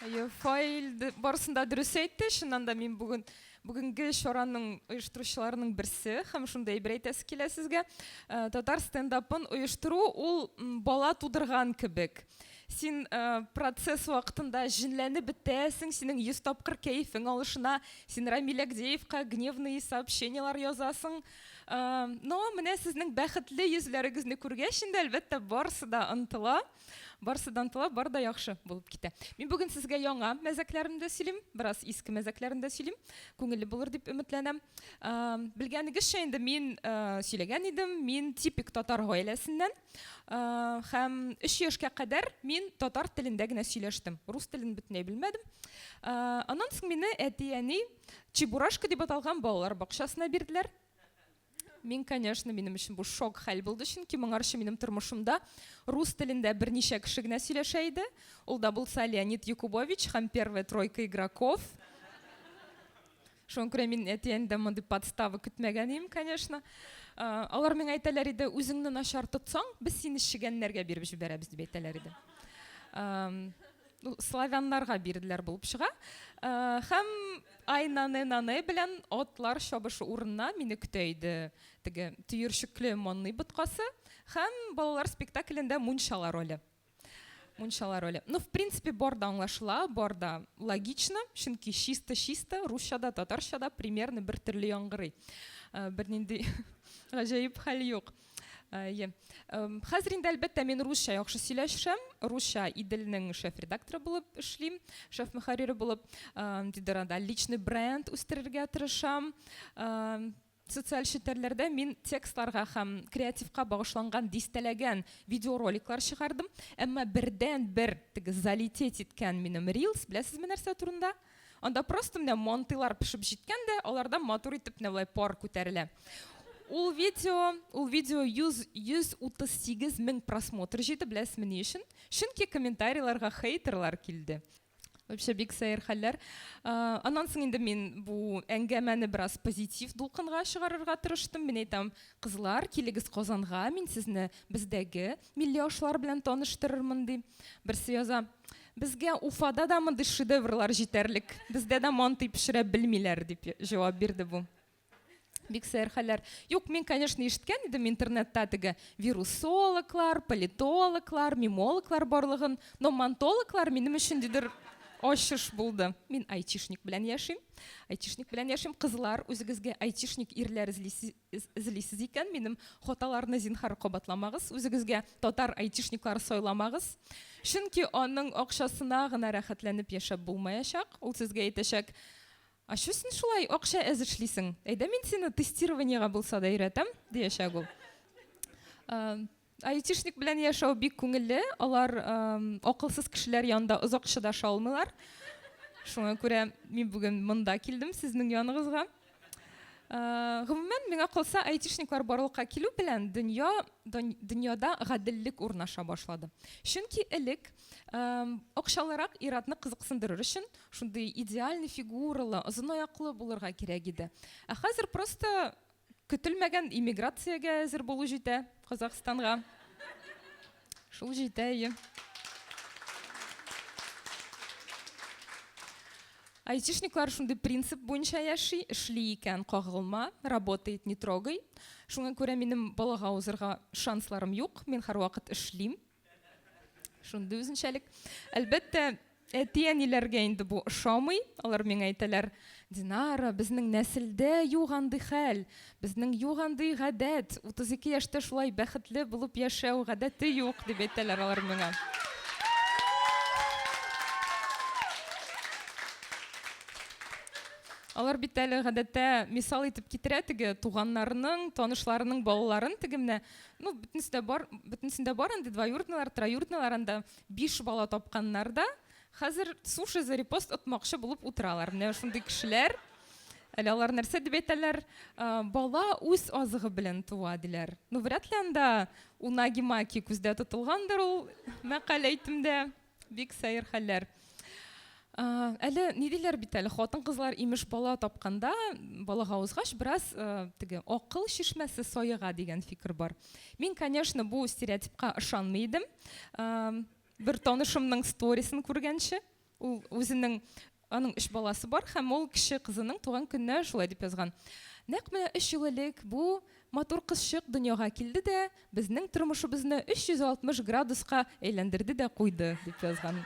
Әйе, Фаил барысын да дөрес әйтте. Чыннан да мин бүген Бүгенге чараның оештыручыларының берсе һәм шундый әйбер әйтәсе килә сезгә. Э, татар стендапын оештыру ул бала тудырган кебек. Син э, процесс вакытында җенләнеп бетәсең, синең 100 тапкыр кәефең алышына, син Рамиль Агдеевка гневные сообщениелар язасың. Э, но менә сезнең бәхетле йөзләрегезне күргәч инде, әлбәттә, барысы да ынтыла. Барысы да ынтыла, бар да яхшы булып китә. Мин бүген сезгә яңа мәзәкләремне дә сөйлим, бераз иске мәзәкләрне дә сөйлим. Күңелле булыр дип өметләнәм. Белгәнегезчә инде мин сөйләгән идем, мин типик татар гаиләсеннән. Һәм 3 яшькә кадәр мин татар телендә генә сөйләштем. Рус телен бөтенләй белмәдем. Аннан соң мине әти-әни Чебурашка дип аталган балалар бакчасына бирделәр. Мин, конечно, минем өчен бу шок хәл булды, чөнки моңарчы минем тормышымда рус телендә берничә кеше генә сөйләшә иде. Ул да булса Леонид Якубович һәм первая тройка игроков. Шуңа күрә мин әти-әнидән мондый подстава көтмәгән идем, конечно. Алар миңа әйтәләр иде, үзеңне начар тотсаң, без сине чегәннәргә биреп җибәрәбез, дип әйтәләр иде. Ну, славяннарга бирделәр булып чыга. Э, һәм ай нане нане белән атлар чабышы урынына мине көтә иде теге төерчекле манный боткасы һәм балалар спектаклендә мунчала роле. Мунчала роле. Ну, в принципе, бар да аңлашыла, бар да логично, чөнки чисто-чисто русча да, татарча да примерно бер төрле яңгырый. Э, бернинди гаҗәеп хәл юк. Әйе. Хәзер инде, әлбәттә, мин русча яхшы сөйләшәм. Русча Иделнең шеф-редакторы булып эшлим, шеф-мөхәррире булып. Дидер анда личный бренд үстерергә тырышам. Социаль челтәрләрдә мин текстларга һәм креативка багышланган дистәләгән видеороликлар чыгардым. Әмма бердәнбер теге залететь иткән минем рилс, беләсезме нәрсә турында? Анда просто менә мантыйлар пешеп җиткән дә, алардан матур итеп менә болай пар күтәрелә. Ул видео, ул видео 100, 138 мең просмотр җыйды, беләсезме ни өчен? Чөнки комментарийларга хейтерлар килде. Вообще бик сәер хәлләр. Аннан соң инде мин бу әңгәмәне бераз позитив дулкынга чыгарырга тырыштым. Мин әйтәм, кызлар, килегез Казанга, мин сезне бездәге милли ашлар белән таныштырырмын, ди. Берсе яза, Безгә Уфада да мондый шедеврлар җитәрлек, бездә дә мантый пешерә белмиләр, дип җавап бирде бу. Бик сәер хәлләр. Юк, мин, конечно, ишеткән идем интернетта теге вирусологлар, политологлар, мимологлар барлыгын, но мантологлар минем өчен дидер ачыш булды. Мин айтишник белән яшим. Айтишник белән яшим. Кызлар, үзегезгә айтишник ирләр эзлисез Эзлисез икән, минем хаталарны зинһар кабатламагыз, үзегезгә татар айтишниклары сайламагыз. Чөнки аның акчасына гына рәхәтләнеп яшәп булмаячак. Ул сезгә әйтәчәк, А чё син шулай акча әз эшлисең? Әйдә мин сине тестированиега булса да өйрәтәм, диячәк ул. Айтишник белән яшәү бик күңелле. Алар акылсыз кешеләр янында озак чыдаша алмыйлар. Шуңа күрә мин бүген монда килдем, сезнең яныгызга. Гомумән, миңа калса, айтишниклар барлыкка килү белән дөнья дөньяда гаделлек урнаша башлады. Чөнки элек акчалырак ир-атны кызыксындырыр өчен шундый идеальный фигуралы, озын аяклы булырга кирәк иде. Ә хәзер просто көтелмәгән иммиграциягә әзер булу җитә Казахстанга. Шул җитә, әйе. Айтишниклар шундый принцип буенча яши, эшли икән, кагылма, работает, не трогай. Шуңа күрә минем балага узырга шансларым юк, мин һәрвакыт эшлим. Шундый үзенчәлек. Әлбәттә, әти-әниләргә инде бу ошамый. Алар миңа әйтәләр, Динара, безнең нәселдә юк андый хәл, безнең юк андый гадәт, 32 яшьтә шулай бәхетле булып яшәү гадәте юк, дип әйтәләр алар миңа. Алар бит әле гадәттә мисал итеп китерә теге туганнарының, танышларының балаларын теге менә, ну, бөтенесе дә бар, бөтенесендә бар инде двоюродныйлар, троюродныйлар анда биш бала тапканнар да, хәзер суши за репост отмакчы булып утыралар. Менә шундый кешеләр. Әле алар нәрсә дип әйтәләр? Бала үз азыгы белән туа, диләр. Ну, вряд ли анда унаги-маки күздә тотылгандыр ул мәкаль әйтемдә. Бик сәер хәлләр. Әле ни диләр бит әле, хатын-кызлар имеш бала тапканда, балага узгач, бераз теге акыл чишмәсе саега дигән фикер бар. Мин, конечно, бу стереотипка ышанмый идем. Бер танышымның сторисын күргәнче, ул үзенең аның өч баласы бар һәм ул кече кызының туган көненә шулай дип язган. Нәкъ менә өч ел элек бу матур кызчык дөньяга килде дә, безнең тормышыбызны 360 градуска әйләндерде дә куйды, дип язган.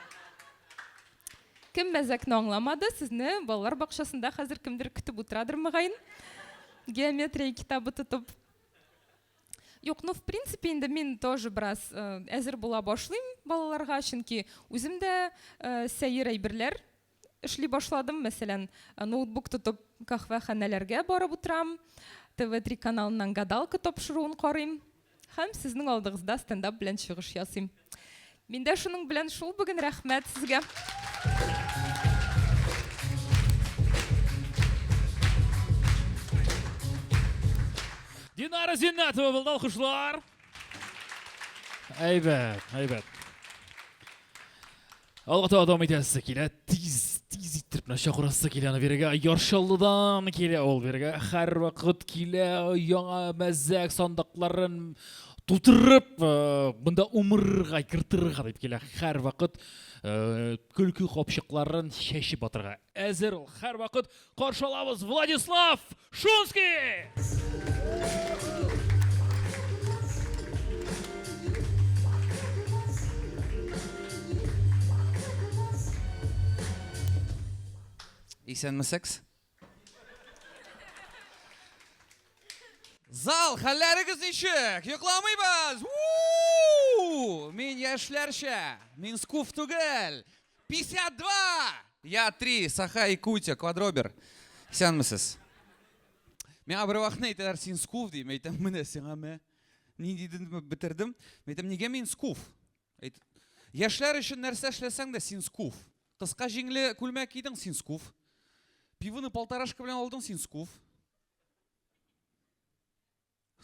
Кем мәзәкне аңламады, сезне балалар бакчасында хәзер кемдер көтеп утырадыр, мөгаен. Геометрия китабы тотып. Юк, ну, в принципе, инде мин тоже бераз әзер була башлыйм балаларга, чөнки үзем дә сәер әйберләр эшли башладым. Мәсәлән, ноутбук тотып каһвәханәләргә барып утырам, ТВ3 каналыннан гадалка тапшыруын карыйм һәм сезнең алдыгызда стендап белән чыгыш ясыйм. Миндә шуның белән шул бүген, рәхмәт сезгә. Динара Зиннәтова булды, алкышлар. Әйбәт, әйбәт. Алга таба дәвам итәсе килә. Тиз, тиз иттереп менә чакырасы килә аны бирегә. Яр Чаллыдан килә ул бирегә. Һәрвакыт килә яңа мәзәк сандыкларын тутырып, э, монда умырырга, кертырга дип килә. Һәрвакыт э, көлке капчыкларын чәчеп атырга. Әзер ул һәрвакыт. Каршы алабыз Владислав Шунский! Исәнмесез. Зал, хәлләрегез ничек? Йокламыйбыз! У-у-у! Мин яшьләрчә, мин скуф түгел. 52! Я 3, Саха Якутия, квадробер. Исәнмесез. Миңа бер вакытны әйтәләр, син скуф ди. Мин әйтәм, менә сиңа мә. Нинди бетердем. Мин әйтәм, нигә мин скуф? Әйт, яшьләр өчен нәрсә эшләсәң дә, син скуф. Кыска җиңле күлмәк кидең, син скуф. Пивоны полторашка белән алдың, син скуф.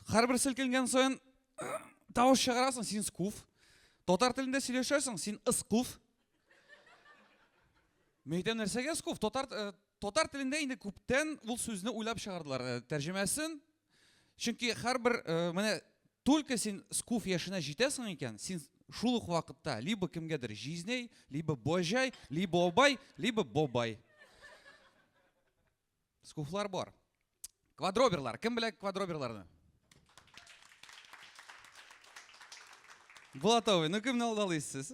Һәрбер селкенгән саен тавыш чыгарасың, син скуф. Татар телендә сөйләшәсең, син ыскуф. Мин әйтәм, нәрсәгә скуф? Татар, э, татар телендә инде күптән ул сүзне уйлап чыгардылар, э, тәрҗемәсен. Чөнки һәрбер э, менә только син скуф яшенә җитәсең икән, син шул ук вакытта либо кемгәдер җизнәй, либо баҗай, либо абай, либо бабай. Скуфлар бар. Квадроберлар. Кем белә квадроберларны? Булат абый, ну кемне алдалыйсыз?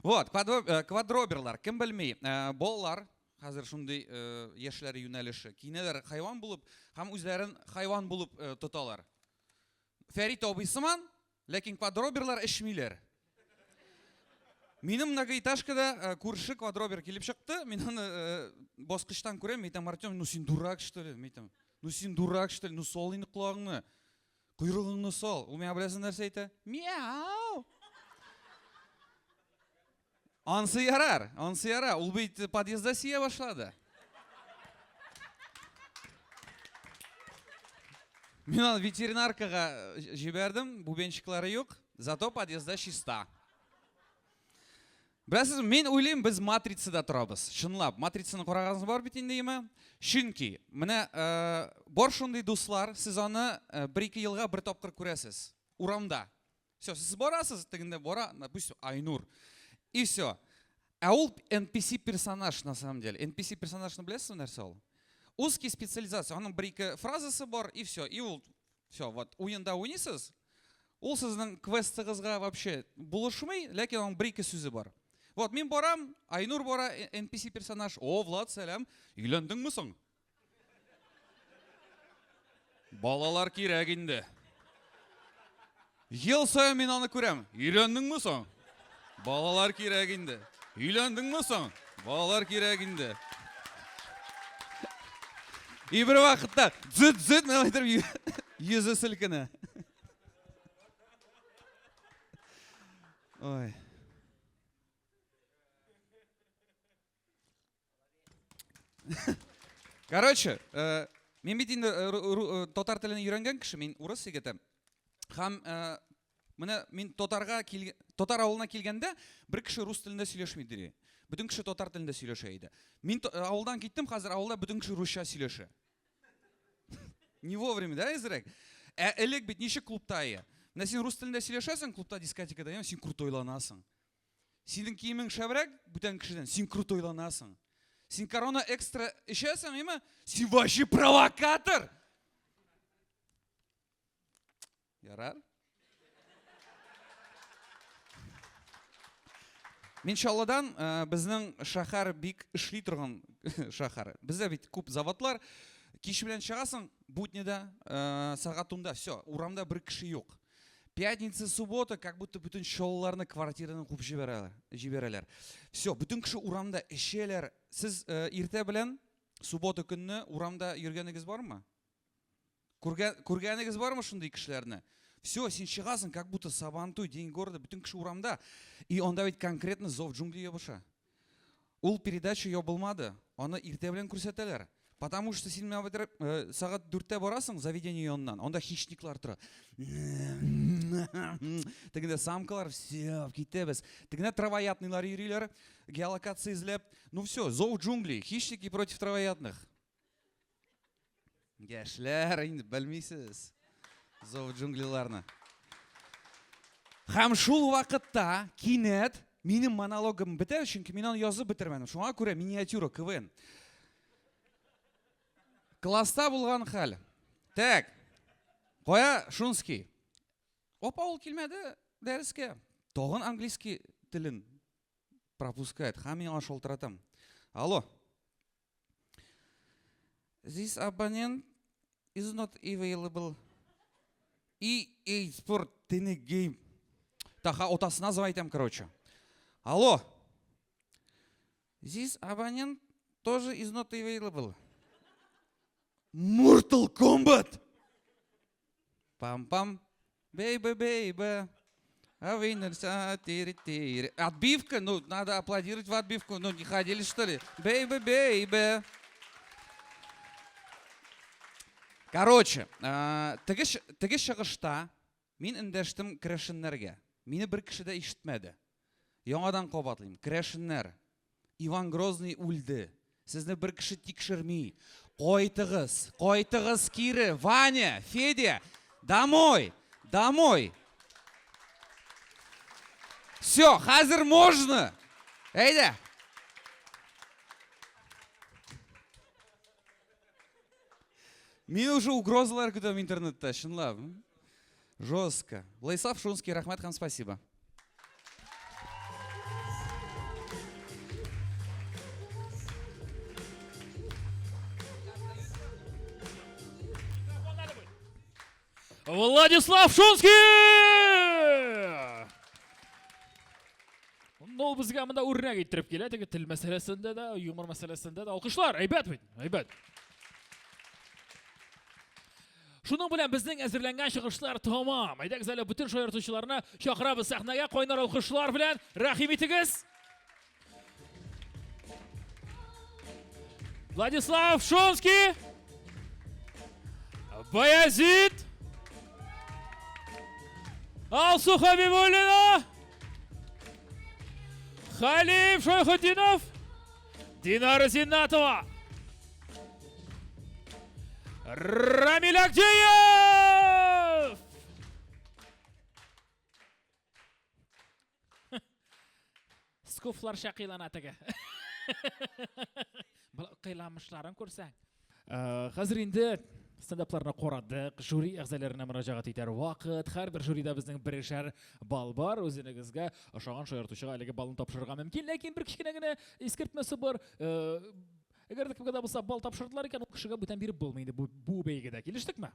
Вот, э, квадроберлар. Кем белми? Э, балалар, хәзер шундый э, яшьләр юнәлеше. Киенәләр хайван булып һәм үзләрен хайван булып тоталар. Фәрит абый сыман, Ләкин квадроберлар эчмиләр. Минем многоэтажкада э, күрше квадробер килеп чыкты. Мин аны э, баскычтан күрәм, мин әйтәм, Артем, ну син дурак, что ли? Мин әйтәм, ну син дурак, что ли? Ну сал инде колагыңны. Койрыгыңны сал. Ул миңа беләсең нәрсә әйтә? Мяу. Ансы ярар, ансы ярар. Ул бит подъездда сия башлады. Мин аны ветеринаркага җибәрдем, бубенчиклары юк, зато подъездда чиста. Беләсез, мин уйлыйм, без матрицада торабыз. Чынлап, матрицаны караганыгыз бар бит инде, име? Чөнки менә э, бар шундый дуслар, сез аны э, бер-ике елга бер тапкыр күрәсез урамда. Все, сез барасыз, тегендә бара, допустим, Айнур. И все. Ә ул NPC персонаж на самом деле. NPC персонажны беләсезме нәрсә ул? Узкий специализация. Аның бер-ике фразасы бар, и все. И ул все, вот уенда уйныйсыз. Ул сезнең квестыгызга вообще булышмый, ләкин аның бер-ике сүзе бар. Вот мин барам, Айнур бара, NPC персонаж. О, Влад, сәлам. Өйләндеңме соң? Балалар кирәк инде. Ел саен мин аны күрәм. Өйләндеңме соң? Балалар кирәк инде. Өйләндеңме соң? Балалар кирәк инде. И бер вакытта зыт-зыт менә итеп йөзе селкенә. Ой. Короче, э, мин бит инде э, э, татар телен өйрәнгән кеше, мин урыс егете. Һәм менә мин татарга кил татар авылына килгәндә бер кеше рус телендә сөйләшми иде. Бөтен кеше татар телендә сөйләшә иде. Мин авылдан киттем, хәзер авылда бөтен кеше русча сөйләшә. Не вовремя, да, әзрәк? Ә элек бит ничек клубта ия? Менә син рус телендә сөйләшәсең, клубта дискотекада, син крутойланасың. Синең киемең шәбрәк бүтән кешедән, син крутойланасың. Син корона экстра эчәсең, әйме? Син вообще провокатор! Ярар. Мин Чаллыдан, э, безнең шәһәр бик эшли торган шәһәр. Бездә бит күп заводлар. Кич белән чыгасың, буднида, э, сәгать унда, все, урамда бер кеше юк. Пятница, суббота, как будто бөтен чаллыларны квартирадан куып җибәрәләр. җибәрәләр. Все, бөтен кеше урамда эчәләр. Сез э, иртә белән суббота көнне урамда йөргәнегез бармы? Күргән, күргәнегез бармы шундый кешеләрне? Все, син чыгасың, как будто Сабантуй, день города, бөтен кеше урамда. И анда ведь конкретно зов джунглей ябыша. Ул передача ябылмады, аны иртә белән күрсәтәләр. Потому что син менә бит э, сәгать дүрттә барасың заведение яныннан, анда хищниклар тора. Тегендә самкалар, все, китәбез. Тегендә травоядныйлар йөриләр, геолокация эзләп. Ну все, зов джунглей, хищники против травоядных. Яшьләр, инде белмисез зов джунглиларны. Һәм шул вакытта кинәт минем монологым бетә, чөнки мин аны язып бетермәдем. Шуңа күрә миниатюра КВН. Класста булган хәл. Так. Кая Шунский? Опа, ул килмәде дәрескә. Тагын английский телен пропускает. Һәм мин аңа шалтыратам. Алло. This абонент is not available. EA Sport Tene Game. Таха отасына звонить әйтәм, короче. Алло. This абонент тоже is not available. Mortal Kombat! Пам-пам. Бейбе, бейбе. А вы тири тири. Отбивка? Ну, надо аплодировать в отбивку. Ну, не ходили, что ли? Бейбе, бейбе. Короче, теге теге чыгышта мин эндәштем керәшеннәргә. Мине бер кеше дә ишетмәде. Яңадан кабатлыйм. Керәшеннәр, Иван Грозный үлде. Сезне бер кеше тикшерми. Кайтыгыз, кайтыгыз кире. Ваня, Федя, домой, домой. Все, хәзер можно. Әйдә. Мин уже угрозалар көтәм интернетта, чынлап. Жестко. Владислав Шунский, рәхмәт һәм спасибо. Владислав Шунский! Ну, ул безгә монда үрнәк иттереп килә, теге тел мәсьәләсендә дә, юмор мәсьәләсендә дә. Алкышлар, әйбәт бит, әйбәт. Шуның белән безнең әзерләнгән чыгышлар тәмам. Әйдәгез әле бөтен шаяртучыларны чакырабыз сәхнәгә кайнар алкышлар белән. Рәхим итегез. Владислав Шунский, Баязит, Алсу Хабибуллина, Халиф Шайхутдинов, Динара Зиннатова. Рамиль Агдеев! Скуфларча кыйлана теге. Кыйламышларын күрсәң. Э, хәзер инде стендапларны карадык, жюри әгъзаларына мөрәҗәгать итәр вакыт. Һәрбер жюрида безнең берешәр балл бар. Үзенегезгә ошаган шаяртучыга әлеге баллны тапшырырга мөмкин. Ләкин бер кечкенә генә искәртмәсе бар. Э, әгәр дә кемгә дә булса балл тапшырдылар икән, ул кешегә бүтән биреп булмый инде бу, бу бәйгедә. Килештекме?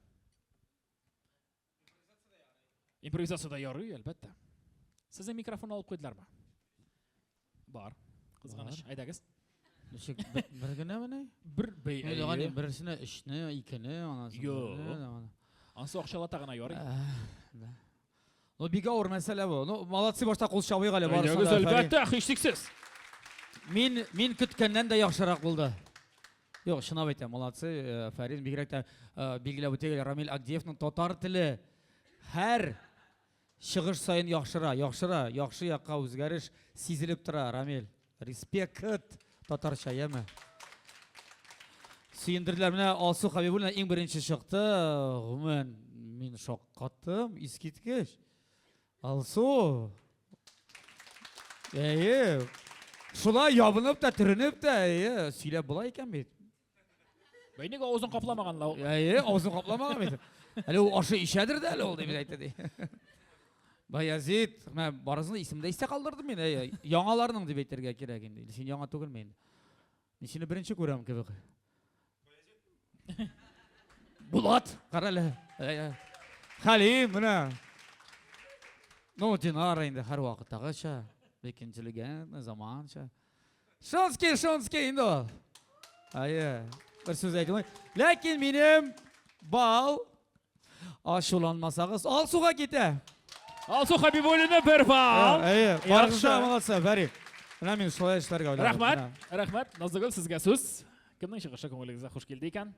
Импровизация да ярый, әлбәттә. Сезнең микрофон алып куйдылармы? Бар. Кызганыч. Әйдәгез. Ничек бер генә менә? Бер бәй. Ягъни берсенә өчне, икене, анасы. Юк. Ансы акчалата гына ярый. Ну, бик авыр мәсьәлә бу. Ну, молодцы, башта кул чабыйк әле барысына да. Әлбәттә, һичшиксез. Мин мин көткәннән дә яхшырак булды. Юк, чынлап әйтәм, молодцы, э, Фәрин, бигрәк тә э, билгеләп үтик, Рамил Агдиевның татар теле һәр чыгыш саен яхшыра, яхшыра, яхшы якка үзгәреш сизелеп тора, Рамил. Респект татарча, яме. Сөендерделәр. Менә Алсу Хабибуллина иң беренче чыкты. Гомумән, мин шаккаттым, искиткеч. Алсу. Әйе. Шулай ябынып та, төренеп тә, әйе, сөйләп була икән бит. Бәй ник авызын капламаган ла ул? Әйе, авызын капламаган бит. Әле ул ашы ишәдер дә әле ул дип әйтте ди. Баязит, менә барысын да исемдә истә калдырдым мин. Әйе, яңаларның дип әйтергә кирәк инде. Син яңа түгелме инде? Мин сине беренче күрәм кебек. Булат, кара әле. Хәлим, менә. Ну, Динара инде һәрвакыттагыча, бик интеллигентный, заманча. Шонский, Шонский инде ул. Әйе, бер сүз әйтә Ләкин минем бал ачуланмасагыз, Алсуга китә. Алсу Хабибуллина бер балл. Әйе, барыгыз да молодцы, Фәрит. Менә мин шулай эшләргә уйладым. Рәхмәт, рәхмәт. Назлыгөл, сезгә сүз. Кемнең чыгышы күңелегезгә хуш килде икән?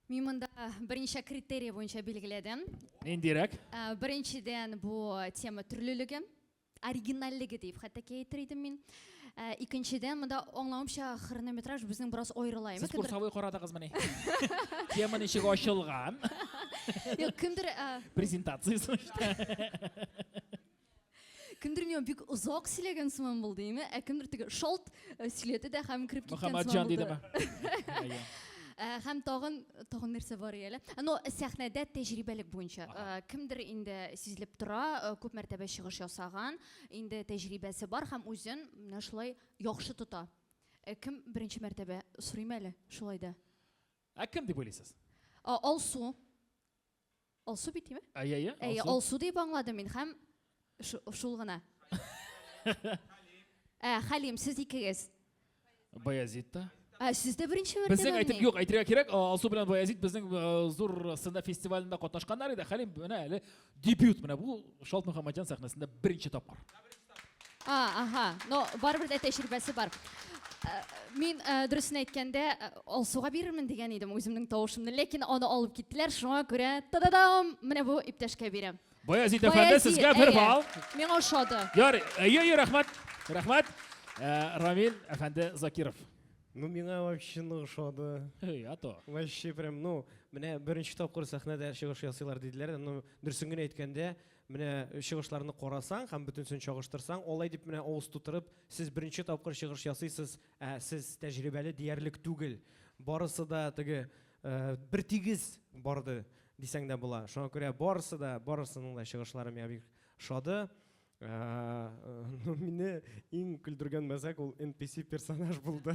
Мин монда берничә критерий буенча билгеләдем. Ниндирәк? Беренчедән, бу тема төрлелеге. оригинальлеге дип хәтта ки әйтер идем мин. Ә, икенчедән, монда аңлавымча хронометраж безнең бераз аерыла. Сез курсовой карадыгызмыни? Тема ничек ачылган? Юк, кемдер ә, Презентациясе. Кемдер миңа бик озак сөйләгән сыман булды, име? Ә кемдер теге шалт э, сөйләде дә һәм кереп киткән сыман Мөхәммәтҗан дидеме? Ә, һәм тагын тагын нәрсә бар әле? Ну, сәхнәдә тәҗрибәлек буенча. Ә, кемдер инде сизелеп тора, э, күп мәртәбә чыгыш ясаган, инде тәҗрибәсе бар һәм үзен менә шулай яхшы тота. Ә, кем беренче мәртәбә? Сорыйм әле, шулай да. Ә кем дип уйлыйсыз? Алсу. Алсу бит, димме? Әйе, әйе. Әйе, Алсу дип аңладым мин һәм шул гына. Ә, Хәлим, сез икегез. Баязит та. Ә, сез дә беренче мәртәбә Безнең әйтеп, юк, әйтергә кирәк, Алсу белән Баязит безнең зур стендап фестивалендә катнашканнар иде. Хәлим, менә әле дебют, менә бу Шалт Мөхәммәтҗан сәхнәсендә беренче тапкыр. А, ага, но барыбер дә тәҗрибәсе бар. Мин дөресен әйткәндә, Алсуга бирермен дигән идем үземнең тавышымны, ләкин аны алып киттеләр, шуңа күрә та-да-дам, менә бу иптәшкә бирәм. Баязит әфәнде, сезгә бер балл. Миңа ошады. Ярый, әйе, әйе, рәхмәт. Рәхмәт. Рамил әфәнде Закиров. Ну, миңа вообще нык ошады. Эй, а то. Вообще прям, ну, менә беренче тапкыр сәхнәдә чыгыш ясыйлар диделәр. Ну, дөресен генә әйткәндә, менә чыгышларны карасаң һәм бөтенесен чагыштырсаң, алай дип менә авыз тутырып, сез беренче тапкыр чыгыш ясыйсыз, ә сез тәҗрибәле диярлек түгел. Барысы да теге бер тигез барды дисәң дә була. Шуңа күрә барысы да, барысының да чыгышлары миңа бик ошады. Ну, мине иң көлдергән мәзәк ул NPC персонаж булды.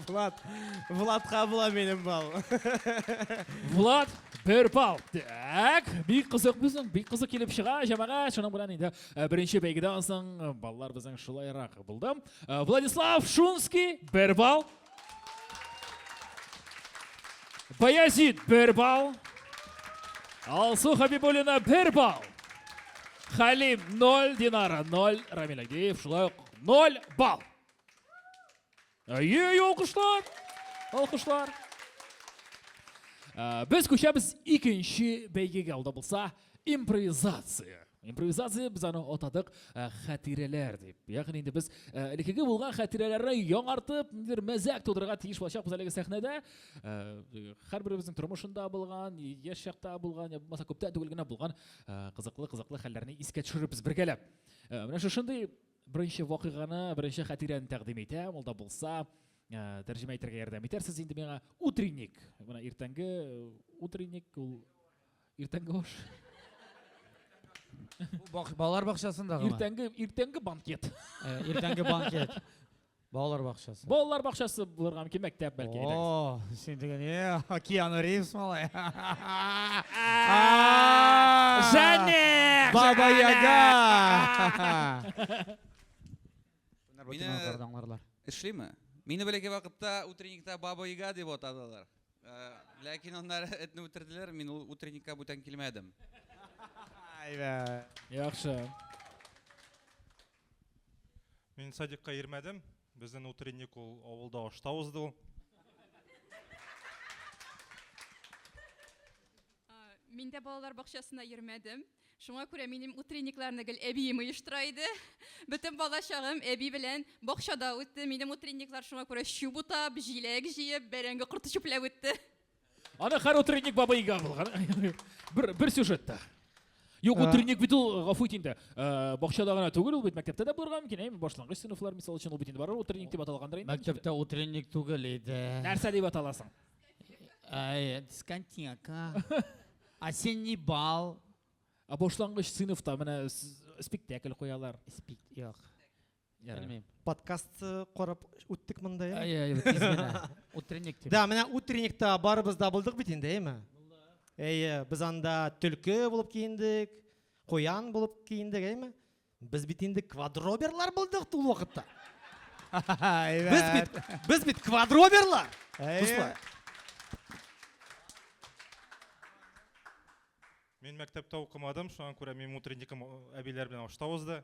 Влад, Владка була минем балл. Влад, бер балл. Так, бик кызык безнең, бик кызык килеп чыга, җәмәгать. Шуның белән инде беренче бәйгедән соң баллар безнең шулайрак булды. Владислав Шунский, бер балл. Баязит, бер балл. Алсу Хабибуллина, бер балл. Халим, 0, Динара, 0, Рамиль Агеев, шулай ук 0 балл. Әйе, алкышлар! Алкышлар! Без күчәбез икенче бәйгегә, ул да булса импровизация. Импровизация без аны атадык хатирәләр дип. Ягъни инде без элеккеге булган хатирәләрне яңартып, ниндидер мәзәк тудырырга тиеш булачакбыз әлеге сәхнәдә. Һәрберебезнең тормышында булган, яшь чакта булган, я булмаса күптән түгел генә булган кызыклы-кызыклы хәлләрне искә төшерербез бергәләп. Менә шушындый беренче вакыйганы, беренче хатирәне тәкъдим итәм. Ул да булса тәрҗемә итәргә ярдәм итәрсез инде миңа. Утренник. Менә иртәнге утренник ул иртәнге аш. Балалар бакчасындагымы? Иртәнге, иртәнге банкет. Иртәнге банкет. Балалар бакчасы. Балалар бакчасы булырга мөмкин, мәктәп бәлки. О, син дигән, э, Киану Ривз малай. Жанек! Баба Яга! Мине эшлиме? Мине бәләкәй вакытта утренникта Баба Яга дип атадылар. Ләкин аннары этне үтерделәр, мин ул утренникка бүтән килмәдем. Әйбәт. Яхшы. Мин садикка йөрмәдем. Безнең утренник ул авылда ашта узды ул. Мин дә балалар бакчасына йөрмәдем. Шуңа күрә минем утренникларны гел әбием оештыра иде. Бөтен бала чагым әби белән бакчада үтте. Минем утренниклар шуңа күрә чүп утап, җиләк җыеп, бәрәңге корты чүпләп үтте. Аны һәр утренник баба яга булган. Бер, бер сюжетта. Юк, утренник бит ул, гафу ит инде, бакчада гына түгел, ул бит мәктәптә дә булырга мөмкин, әйме, башлангыч сыйныфлар, мисал өчен, ул бит инде барыбер утренник дип аталгандыр инде. Мәктәптә утренник түгел иде. Нәрсә дип аталасың? Әй, дискотека. Осенний бал. Ә башлангыч сыйныфта менә спектакль куялар. Спек, юк. Белмим. Подкаст карап үттек монда, әйме? Әй, әй, тиз генә. Утренник дип. Да, менә утренникта барыбыз да булдык бит инде, әйме? Әйе, без анда төлке булып киендек, куян булып киендек, әйме? Без бит инде квадроберлар булдык ул вакытта. Без бит, без бит квадроберлар. Дуслар. Мин мәктәптә укымадым, шуңа күрә минем утренникым әбиләр белән ашта узды.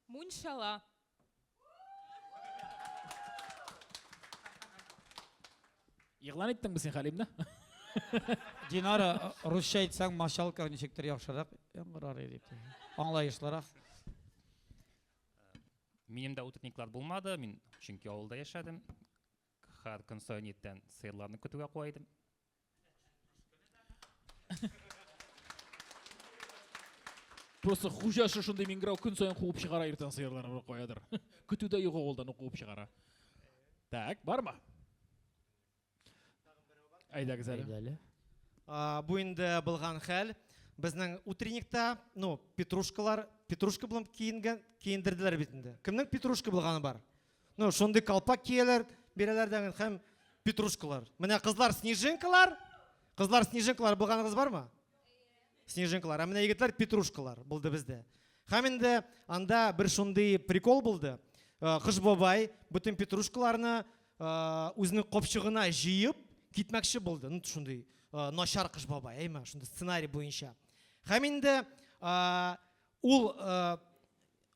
Мунчала. Игълан иттеңме син Хәлимне? Динара, русча әйтсәң, мочалка ничектер яхшырак яңгырар иде дип. Аңлаешлырак. Минем дә утренниклар булмады, мин чөнки авылда яшәдем. Һәр көн саен иртән сыерларны көтүгә куа идем. Просто хуҗасы шундый миңгерәү көн саен куып чыгара иртән сыерларны бер каядыр. Көтү дә юк авылдан ук куып чыгара. Так, бармы? Әйдәгез әле. Әйдә әле. Бу инде булган хәл. Безнең утренникта, ну, петрушкалар, петрушка белән киенгән, киендерделәр бит инде. Кемнең петрушка булганы бар? Ну, шундый колпак кияләр. бирәләр дә һәм петрушкалар. Менә кызлар снежинкалар, кызлар снежинкалар булганыгыз бармы? Снежинкалар. Ә менә егетләр петрушкалар булды бездә. Һәм инде анда бер шундый прикол булды. Э, Кыш бабай бөтен петрушкаларны э, үзенең капчыгына җыеп китмәкче булды. Ну, шундый э, начар Кыш бабай, әйме, шундый сценарий буенча. Һәм инде ул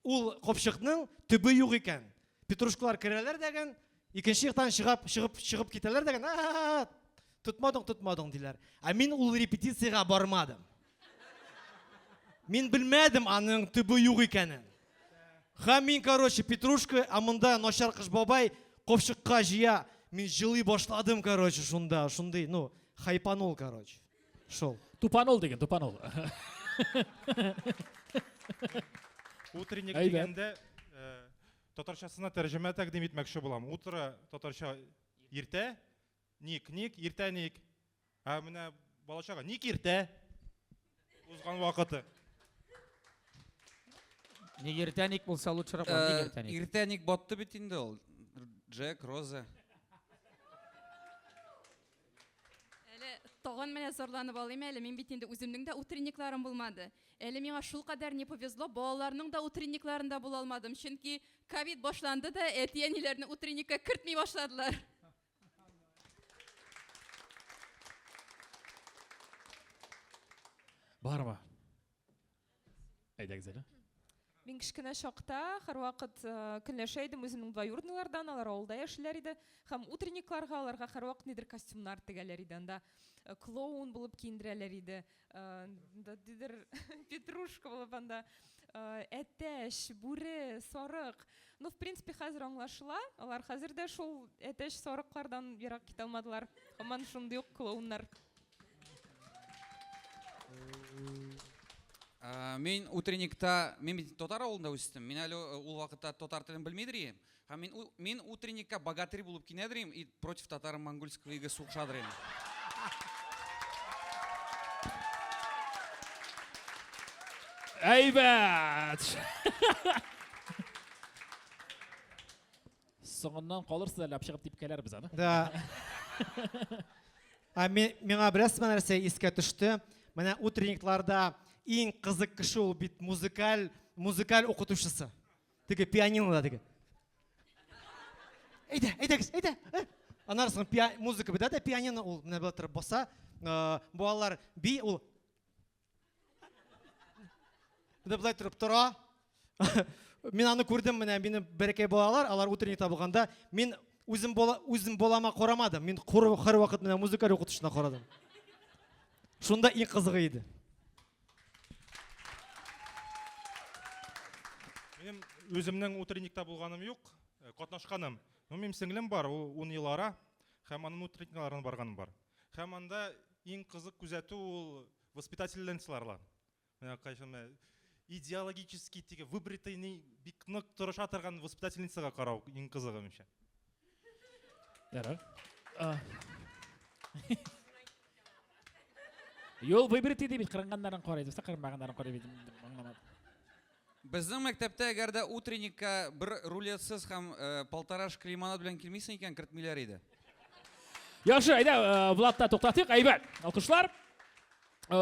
ул капчыкның төбе юк икән. Петрушкалар керәләр дәген, икенче яктан чыгып, чыгып, чыгып китәләр дәген, тотмадың, тотмадың диләр. Ә мин ул репетициягә бармадым. Мин белмәдем аның төбе юк икәнен. Һәм мин, короче, петрушка, ә монда начар кыш бабай капчыкка җыя. Мин җылый башладым, короче, шунда, шундый, ну, хайпанул, короче. Шул. Тупанул диген, тупанул. Утренник дигәндә э, татарчасына тәрҗемә тәкъдим итмәкче булам. Утро татарча иртә, ник, ник, иртә ник. Ә менә балачага ник иртә? Узган вакыты. Ник иртә ник булса лучшерак була, ник иртә ник. Иртә ник батты бит инде ул. Джек, Роза. Әле тагын менә зарланып алыйм әле, мин бит инде үземнең дә утренникларым булмады. Әле миңа шулкадәр не повезло, балаларның да утренникларында була алмадым, чөнки ковид башланды да, әти-әниләрне утренникка кертми башладылар. Бармы? Әйдәгез әле. Мин кечкенә чакта һәрвакыт э, көнләшә идем үземнең двоюродныйлардан, алар авылда яшиләр иде. Һәм утренникларга аларга һәрвакыт нидер костюмнар тегәләр иде. Анда э, клоун булып киендерәләр иде. Э, анда нидер петрушка булып анда әтәч, бүре, сарык. Ну, в принципе, хәзер аңлашыла. Алар хәзер дә шул әтәч, сарыклардан ерак китә алмадылар. Һаман шундый ук клоуннар. Э, мин утренникта, мин бит татар авылында үстем. Мин әле э, ул вакытта татар телен белмидер идем. Һәм мин, мин утренникка богатырь булып кинәдер идем и против татаро-монгольского ига сугышадыр идем. Әйбәт! Соңыннан калырсыз әле, чыгып типкәләрбез аны. Да. Ә миңа беләсезме нәрсә искә төште? Менә утренникларда иң кызык кеше ул бит музыкаль, музыкаль укытучысы. Теге пианинода теге. Әйдә, әйдәгез, әйдә. Э. Аннары соң музыка бетә дә пианино ул менә болай торып баса. Э, балалар би ул Менә болай торып тора. Мин аны күрдем, менә минем бәләкәй балалар, алар утренникта булганда, мин үзем бала, үзем балама карамадым. Мин һәрвакыт менә музыкаль укытучысына карадым. Шунда иң кызыгы иде. Минем үземнең утренникта булганым юк, э, катнашканым. Ну, минем сеңлем бар, ул 10 ел ара, һәм аның утренникларына барганым бар. Һәм анда иң кызык күзәтү ул воспитательницаларла. Менә кайчан менә идеологический теге выбритый бик нык тырыша торган воспитательницага карау иң кызыгы минемчә. Ярар. Юл выбритый дип бит кырынганнарын карый, дустар кырынмаганнарын карый бит. Аңламадым. Безнең мәктәптә әгәр дә утренникка бер рулетсыз һәм э, полторашка лимонад белән килмисең икән, кертмиләр иде. Яхшы, әйдә, э, Владта туктатыйк. Әйбәт. Алкышлар. Э,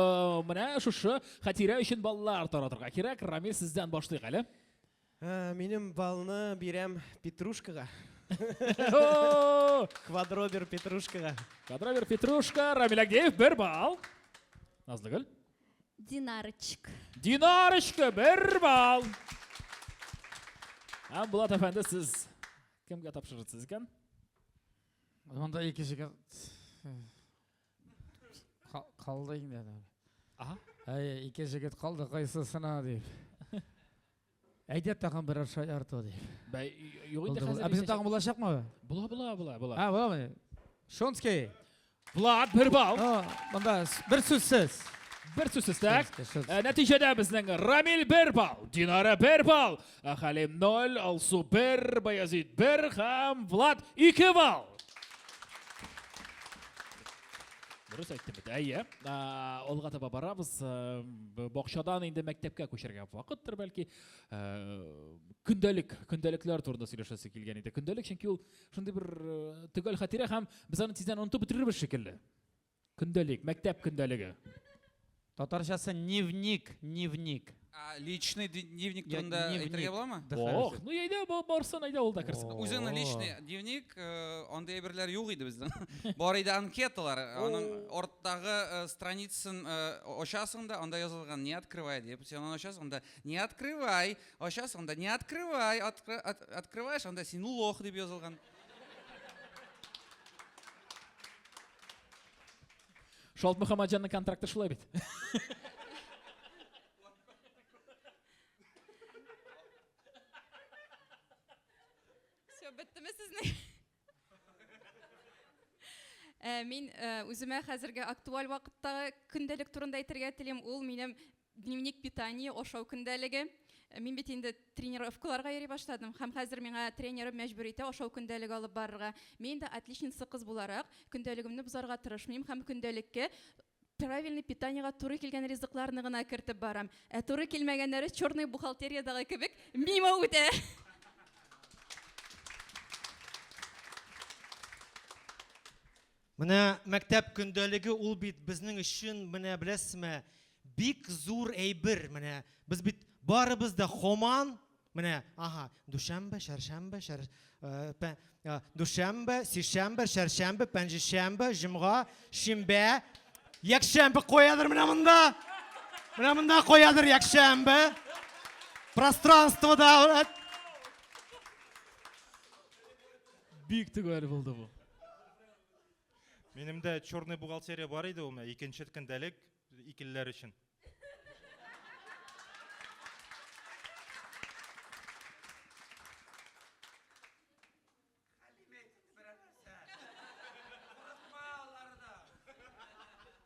менә шушы хатирә өчен баллар таратырга кирәк. Рамил, сездән башлыйк әле. Э, минем балны бирәм Петрушкага. Квадробер Петрушкага. Квадробер Петрушка, Рамил Агдеев, бер балл. Назлыгөл. Динарочка. Динарочка, бер балл. Һәм Булат әфәнде, сез кемгә тапшырырсыз икән? Монда ике җегет калды инде. Ага. Әй, ике җегет калды, кайсысына дип. Әйдә тагын берәр шаярту дип. Бәй, юк инде хәзер. Ә безнең тагын булачакмы? Була, була, була, була. А, буламы? Шонский. Влад, бер балл. Монда бер сүзсез. Бер сүзсез, так. Э, нәтиҗәдә безнең Рамил бер балл, Динара бер балл, э, Хәлим 0, Алсу 1, Баязит 1 һәм Влад 2 балл. Дөрес әйттем бит. Әйе. Алга таба барабыз. Бакчадан инде мәктәпкә күчәргә вакыттыр бәлки. Көндәлек, көндәлекләр турында сөйләшәсе килгән иде. Көндәлек чөнки ул шундый бер төгәл хатирә һәм без аны тиздән онытып бетерербез шикелле. Көндәлек, мәктәп көндәлеге. Татарчасы дневник, дневник. А личный дневник турында әйтергә буламы? Ох, ну әйдә, барсын, әйдә ул да керсен. Үзеңнең личный дневник, андый әйберләр юк иде безнең. Бар иде анкеталар, аның арттагы страницасын ачасың да, анда язылган не открывай дип. Син аны ачасың да, не открывай, ачасың да, не открывай, открываешь, анда син лох дип язылган. Шалт Мөхәммәтҗанның контракты шулай бит. Все, беттеме сезнең? Э, мин э, үземә хәзерге актуаль вакыттагы көндәлек турында әйтергә телим. Ул минем дневник питания, ашау көндәлеге. Э, мин бит инде тренировкаларга йөри башладым һәм хәзер миңа тренерым мәҗбүр итә ашау көндәлеге алып барырга. Мин инде отличница кыз буларак көндәлегемне бозарга тырышмыйм һәм көндәлеккә правильный питаниега туры килгән ризыкларны гына кертеп барам. Ә туры килмәгәннәре черный бухгалтериядагы кебек мимо үтә. Менә мәктәп көндәлеге ул бит безнең өчен, менә беләсезме, бик зур әйбер. Менә без бит барыбыз да һаман, менә, ага, дүшәмбе, чәршәмбе, шәр, э, пә, э, дүшәмбе, сишәмбе, чәршәмбе, пәнҗешәмбе, җомга, шимбә, якшәмбе куядыр менә монда. Менә монда куядыр якшәмбе. Пространствода. Бик төгәл булды бу. Минем дә черный бухгалтерия бар иде ул, икенче көндәлек икелеләр өчен.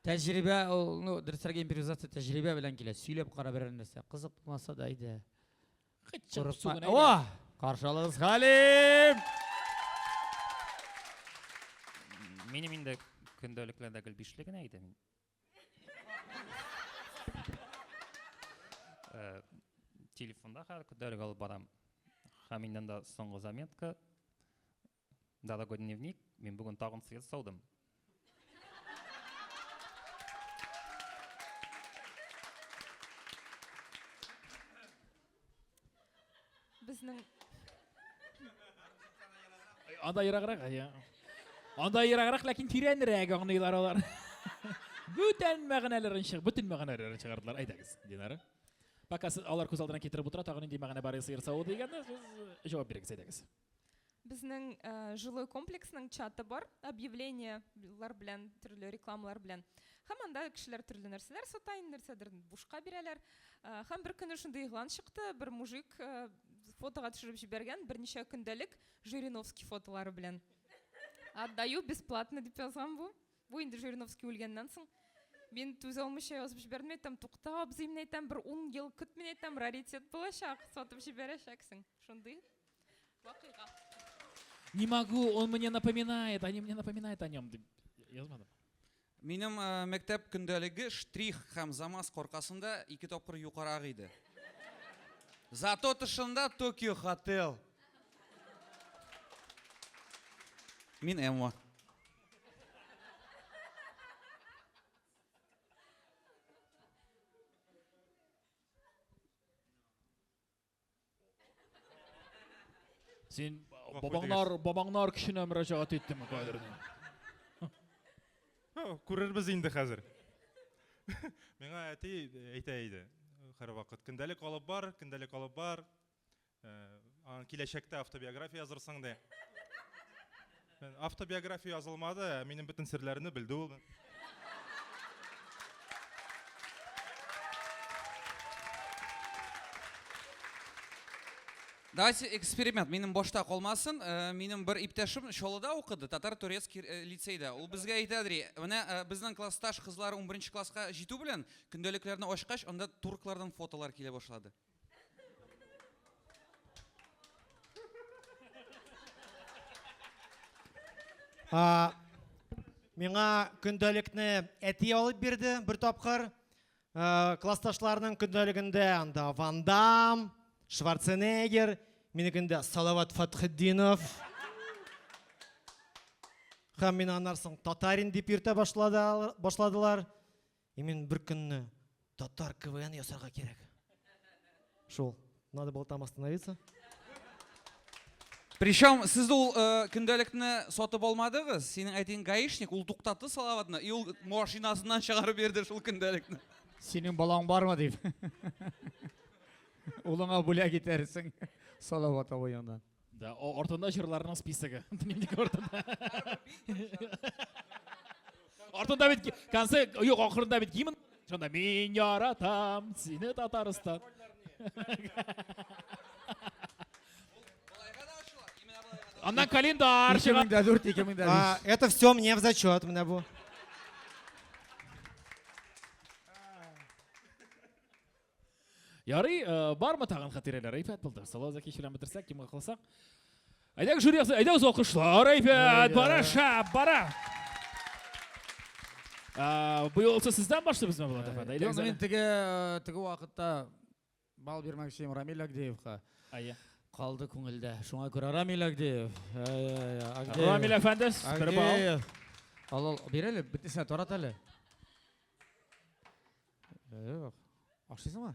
Тәҗрибә ул, ну, дөресрәге импровизация тәҗрибә белән килә. Сөйләп кара берәр нәрсә. Кызык булмаса да әйдә. Курыкма. О! Каршы алыгыз, Хәлим! Минем инде көндәлекләрдә гел бишле генә иде. Э, телефонда хәзер көндәлек алып барам. Һәм инде анда соңгы заметка. Дорогой дневник, мин бүген тагын сыер саудым. Безнең Анда ераграк, әйе. Анда ераграк, ләкин тирәнрәк аңлыйлар алар. Бүтән мәгънәләрен чыгып, бөтен мәгънәләрен чыгардылар. Әйдәгез, Динара. Пока алар күз алдына китереп утыра, тагын нинди мәгънә бар сыер саву дигәндә, сез җавап бирегез, әйдәгез. Безнең э, жилой комплексның чаты бар, объявлениелар белән, төрле рекламалар белән. Һәм анда кешеләр төрле нәрсәләр сата, инде нәрсәдер бушка бирәләр. Э, һәм бер көнне шундый игълан чыкты, бер мужик э, фотога төшереп җибәргән берничә көндәлек Жириновский фотолары белән. Отдаю бесплатно дип язган бу. Бу инде Жириновский үлгәннән соң. Мин түзә алмыйча язып җибәрдем, әйтәм, тукта, абзый, мин әйтәм, бер 10 ел көт, мин әйтәм, раритет булачак, сатып җибәрәчәксең. Шундый вакыйга. Не могу, он мне напоминает, они мне напоминают о нем. Дип язмадым. Минем э, мәктәп көндәлеге штрих һәм замаз аркасында ике тапкыр юкарак иде. Зато тышында Токио Хотел. Мин Эмма. Син бабаңнар, бабаңнар көченә мөрәҗәгать иттеме кайдыр? Күрербез инде хәзер. Миңа әти әйтә иде һәрвакыт көндәлек алып бар, көндәлек алып бар. Э, киләчәктә автобиография язырсың ди. Автобиография язылмады, ә минем бөтен серләрне белде ул. Давайте эксперимент. Минем башта калмасын. Э, минем бер иптәшем Чаллыда укыды, татар-турецкий э, лицейда. Ул безгә әйтә, ди, менә э, безнең классташ кызлары 11 класска җитү белән көндәлекләрне ачкач, анда турклардан фотолар килә башлады. А, Миңа көндәлекне әти алып бирде бер тапкыр. Э, классташларның көндәлегендә анда Ван Дам, Шварценеггер, минекендә Салават Фатхетдинов. Һәм мине аннан соң Татарин дип йөртә башладылар. И мин бер көнне татар КВН ясарга кирәк. Шул. Надо было там остановиться. Причем сез ул э, көндәлекне сатып алмадыгыз. Синең әтиең гаишник, ул туктатты Салаватны, и ул машинасыннан чыгарып бирде шул көндәлекне. Синең балаң бармы дип. Улыңа бүләк итәрсең Салават абыеңнан. Да, артында җырларның списогы. Дневник артында. Артында бит конце, юк, ахырында бит гимн. Шунда мин яратам сине Татарстан. Аннан календарь чыга. 2004, 2005. А, это все мне в зачет, менә бу. Ярый, э, бармы тагын хатирәләр? Әйбәт булды. Салават Зәкиевич белән бетерсәк, йомгак кылсак. Әйдәгез жюри әгъзасы, әйдәгез алкышлар, әйбәт, бара шәп, бара. Э, бу юлысы сездән башлыйбызмы, Булат әфәнде? Әйдәгез Юк, мин әле. теге э, теге вакытта бал бирмәкче идем Рамил Агдеевка. Әйе. Калды күңелдә. Шуңа күрә Рамил Агдеев. Әй, әй, Агдеев. Рамил әфәнде, бер балл. Агдеев. Ал, ал, бир әле, бөтенесенә тарат әле. Юк. Ашыйсыңмы?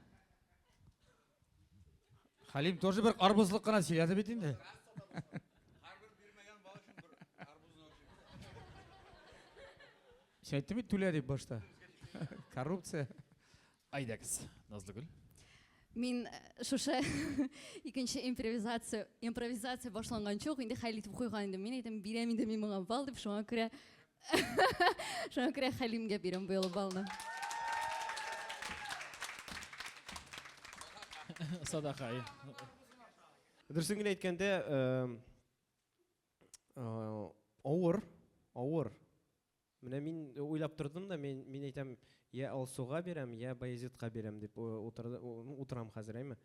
Хәлим тоже бер арбузлык кына сөйләде бит инде. Син әйттең бит түлә дип башта. Коррупция. Әйдәгез, Назлыгөл. Мин э, шушы икенче импровизация, импровизация башланганчы ук инде хәл итеп куйган идем. Мин әйтәм, бирәм инде мин моңа балл дип, шуңа күрә шуңа күрә Хәлимгә бирәм бу юлы баллны. Садака. Дөресен генә әйткәндә, э, э, авыр, авыр. Менә мин уйлап тордым да, мин, мин әйтәм, я Алсуга бирәм, я Баязитка бирәм дип утырды, ну, утырам хәзер, әйме.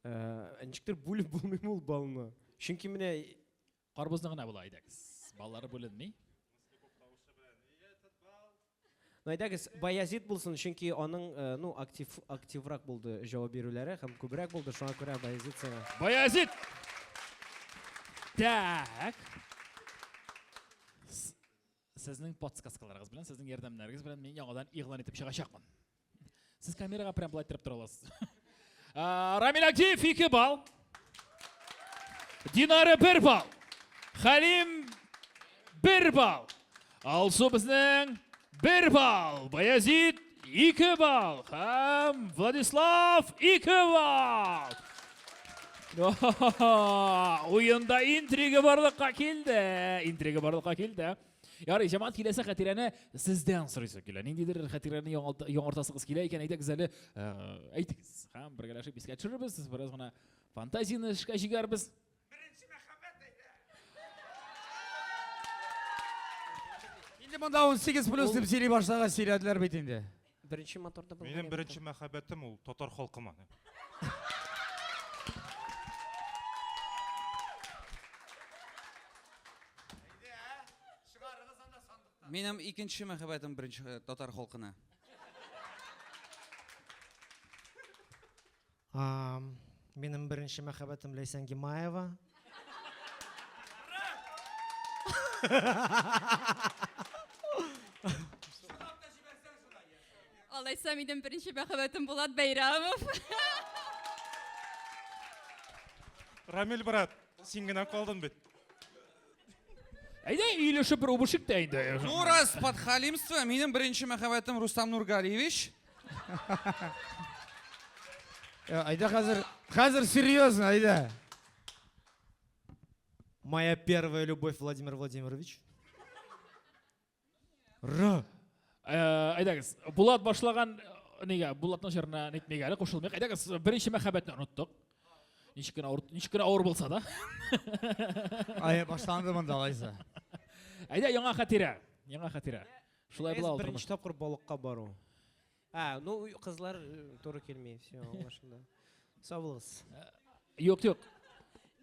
Э, ничектер бүлеп булмый ул балны. Чөнки менә Карбызны гына була, әйдәгез. Баллары бүленми. Ну, әйдәгез, Баязит булсын, чөнки аның, э, ну, актив, активрак булды җавап бирүләре һәм күбрәк булды, шуңа күрә Баязит сиңа. Баязит! Так. Сезнең подсказкаларыгыз белән, сезнең ярдәмнәрегез белән мин яңадан игълан итеп чыгачакмын. Сез камерага прям былай иттереп тора аласыз. Рамил Агдиев 2 балл. Динара 1 балл. Хәлим 1 балл. Алсу безнең 1 балл. Баязит 2 балл. Һәм Владислав 2 балл. Уенда интрига барлыкка килде. Интрига барлыкка килде. Ярый, җәмәгать киләсе хатирәне сездән сорыйсы килә. Ниндидер хатирәне яңартасыгыз килә икән, әйдәгез әле, э, әйтегез. Һәм бергәләшеп искә төшерербез, бераз гына фантазияне эшкә җигәрбез. Инде монда 18 плюс дип сөйли башлагач сөйләделәр бит инде. Беренче моторда булган. Минем беренче мәхәббәтем ул татар халкыма. Минем икенче мәхәббәтем беренче э, татар халкына. Минем беренче мәхәббәтем Ләйсән Гимаева. Алайса минем беренче мәхәббәтем Булат Бәйрәмов. Рамил брат, син генә калдың бит. Әйдә, өйләшеп бер үбешик тә инде. Ну, раз подхалимство, минем беренче мәхәббәтем Рустам Нургалиевич. Әйдә хәзер, хәзер серьезно, әйдә. Моя первая любовь, Владимир Владимирович. Р. Э, әйдәгез, Булат башлаган э, нигә, Булатның җырына нитмик әле, кушылмыйк. Әйдәгез, беренче мәхәббәтне оныттык. Ничек кенә авыр, ничек кенә авыр булса да. Ай, башланды монда алайса. Әйдә, яңа хатирә. Яңа хатирә. Шулай була ул Беренче тормыш. тапкыр балыкка бару. А, ну, кызлар э, туры килми, все, аңлашылды. Сау булыгыз. Юк, юк.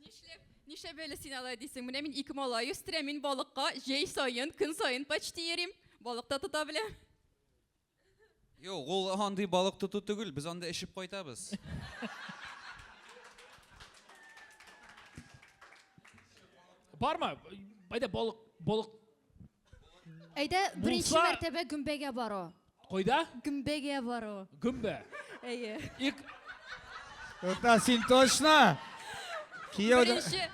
Нишләп, Нишләп әле син алай дисең? Менә мин ике малай үстерәм, мин балыкка җәй саен, көн саен почти йөрим. Балык та тота беләм. Юк, ул андый балык тоту түгел, без анда эчеп кайтабыз. Бармы? Әйдә балык, балык Әйдә, беренче Булса- мәртәбә гөмбәгә бару. Кайда? Гөмбәгә бару. Гөмбә. Әйе. Ик Тукта, син точно? Кияүдә Беренче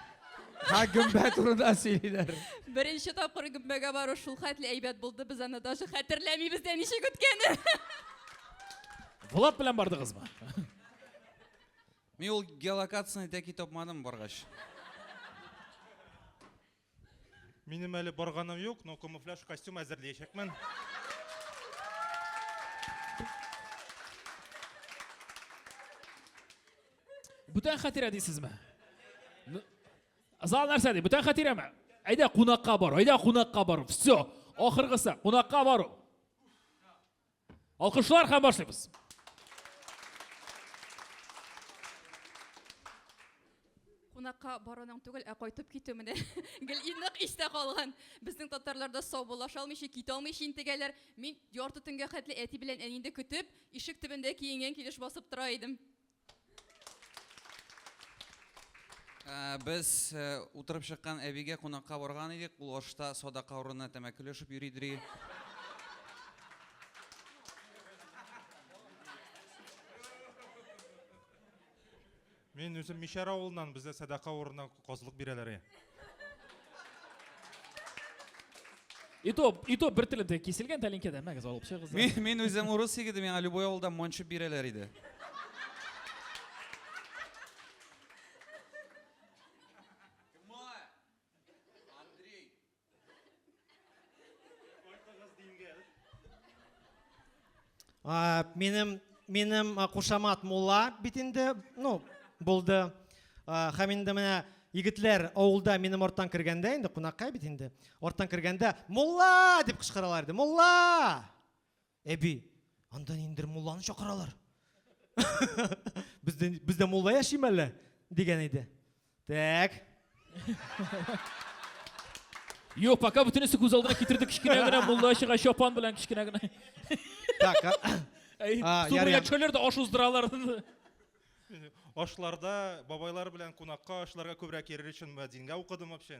Ха, гөмбә турында сөйлиләр. Беренче тапкыр гөмбәгә бару шул хәтле әйбәт булды, без аны даже хәтерләмибез дә ничек үткәнен. Влад белән бардыгызмы? Мин ул геолокацияне тәки тапмадым баргач. Минем әле барганым юк, но камуфляж костюм әзерләячәкмен. Бүтән хатирә дисезме? Зал нәрсә ди? Бүтән хатирәме? Әйдә кунакка бар, әйдә кунакка бар. Все, ахыргысы, кунакка бару. Алкышлар һәм башлыйбыз. Кунакка баруның түгел, ә кайтып китү менә гел нык истә калган. Безнең татарларда саубуллаша алмыйча, китә алмыйча интегәләр. Мин ярты төнгә хәтле әти белән әнине көтеп, ишек төбендә киенгән килеш басып тора идем. Ә, Без э, утырып чыккан әбигә кунакка барган идек. Ул ашта садака урынына тәмәке өләшеп йөри дри. Мин үзем Мишәр авылыннан, бездә садака урынына казылык бирәләр. И то, и то бер телемдә киселгән тәлинкәдә, мәгез алып чыгыгыз. Мин, мин үзем урыс егете, миңа любой авылда манчып бирәләр иде. А, минем минем кушамат мулла бит инде, ну, булды. Һәм инде менә егетләр авылда минем арттан кергәндә, инде кунакка бит инде, арттан кергәндә мулла дип кычкыралар иде. Мулла! Әби, анда ниндидер мулланы чакыралар. Бездә бездә мулла яшиме әллә? дигән иде. Так. Юк, пока бөтенесе күз алдына китерде кечкенә генә мулла чыга чапан белән кечкенә генә. Так. Әй, су буена төшәләр дә аш уздыралар. Ашларда бабайлар белән кунакка ашларга күбрәк йөрер өчен мөәзингә укыдым вообще.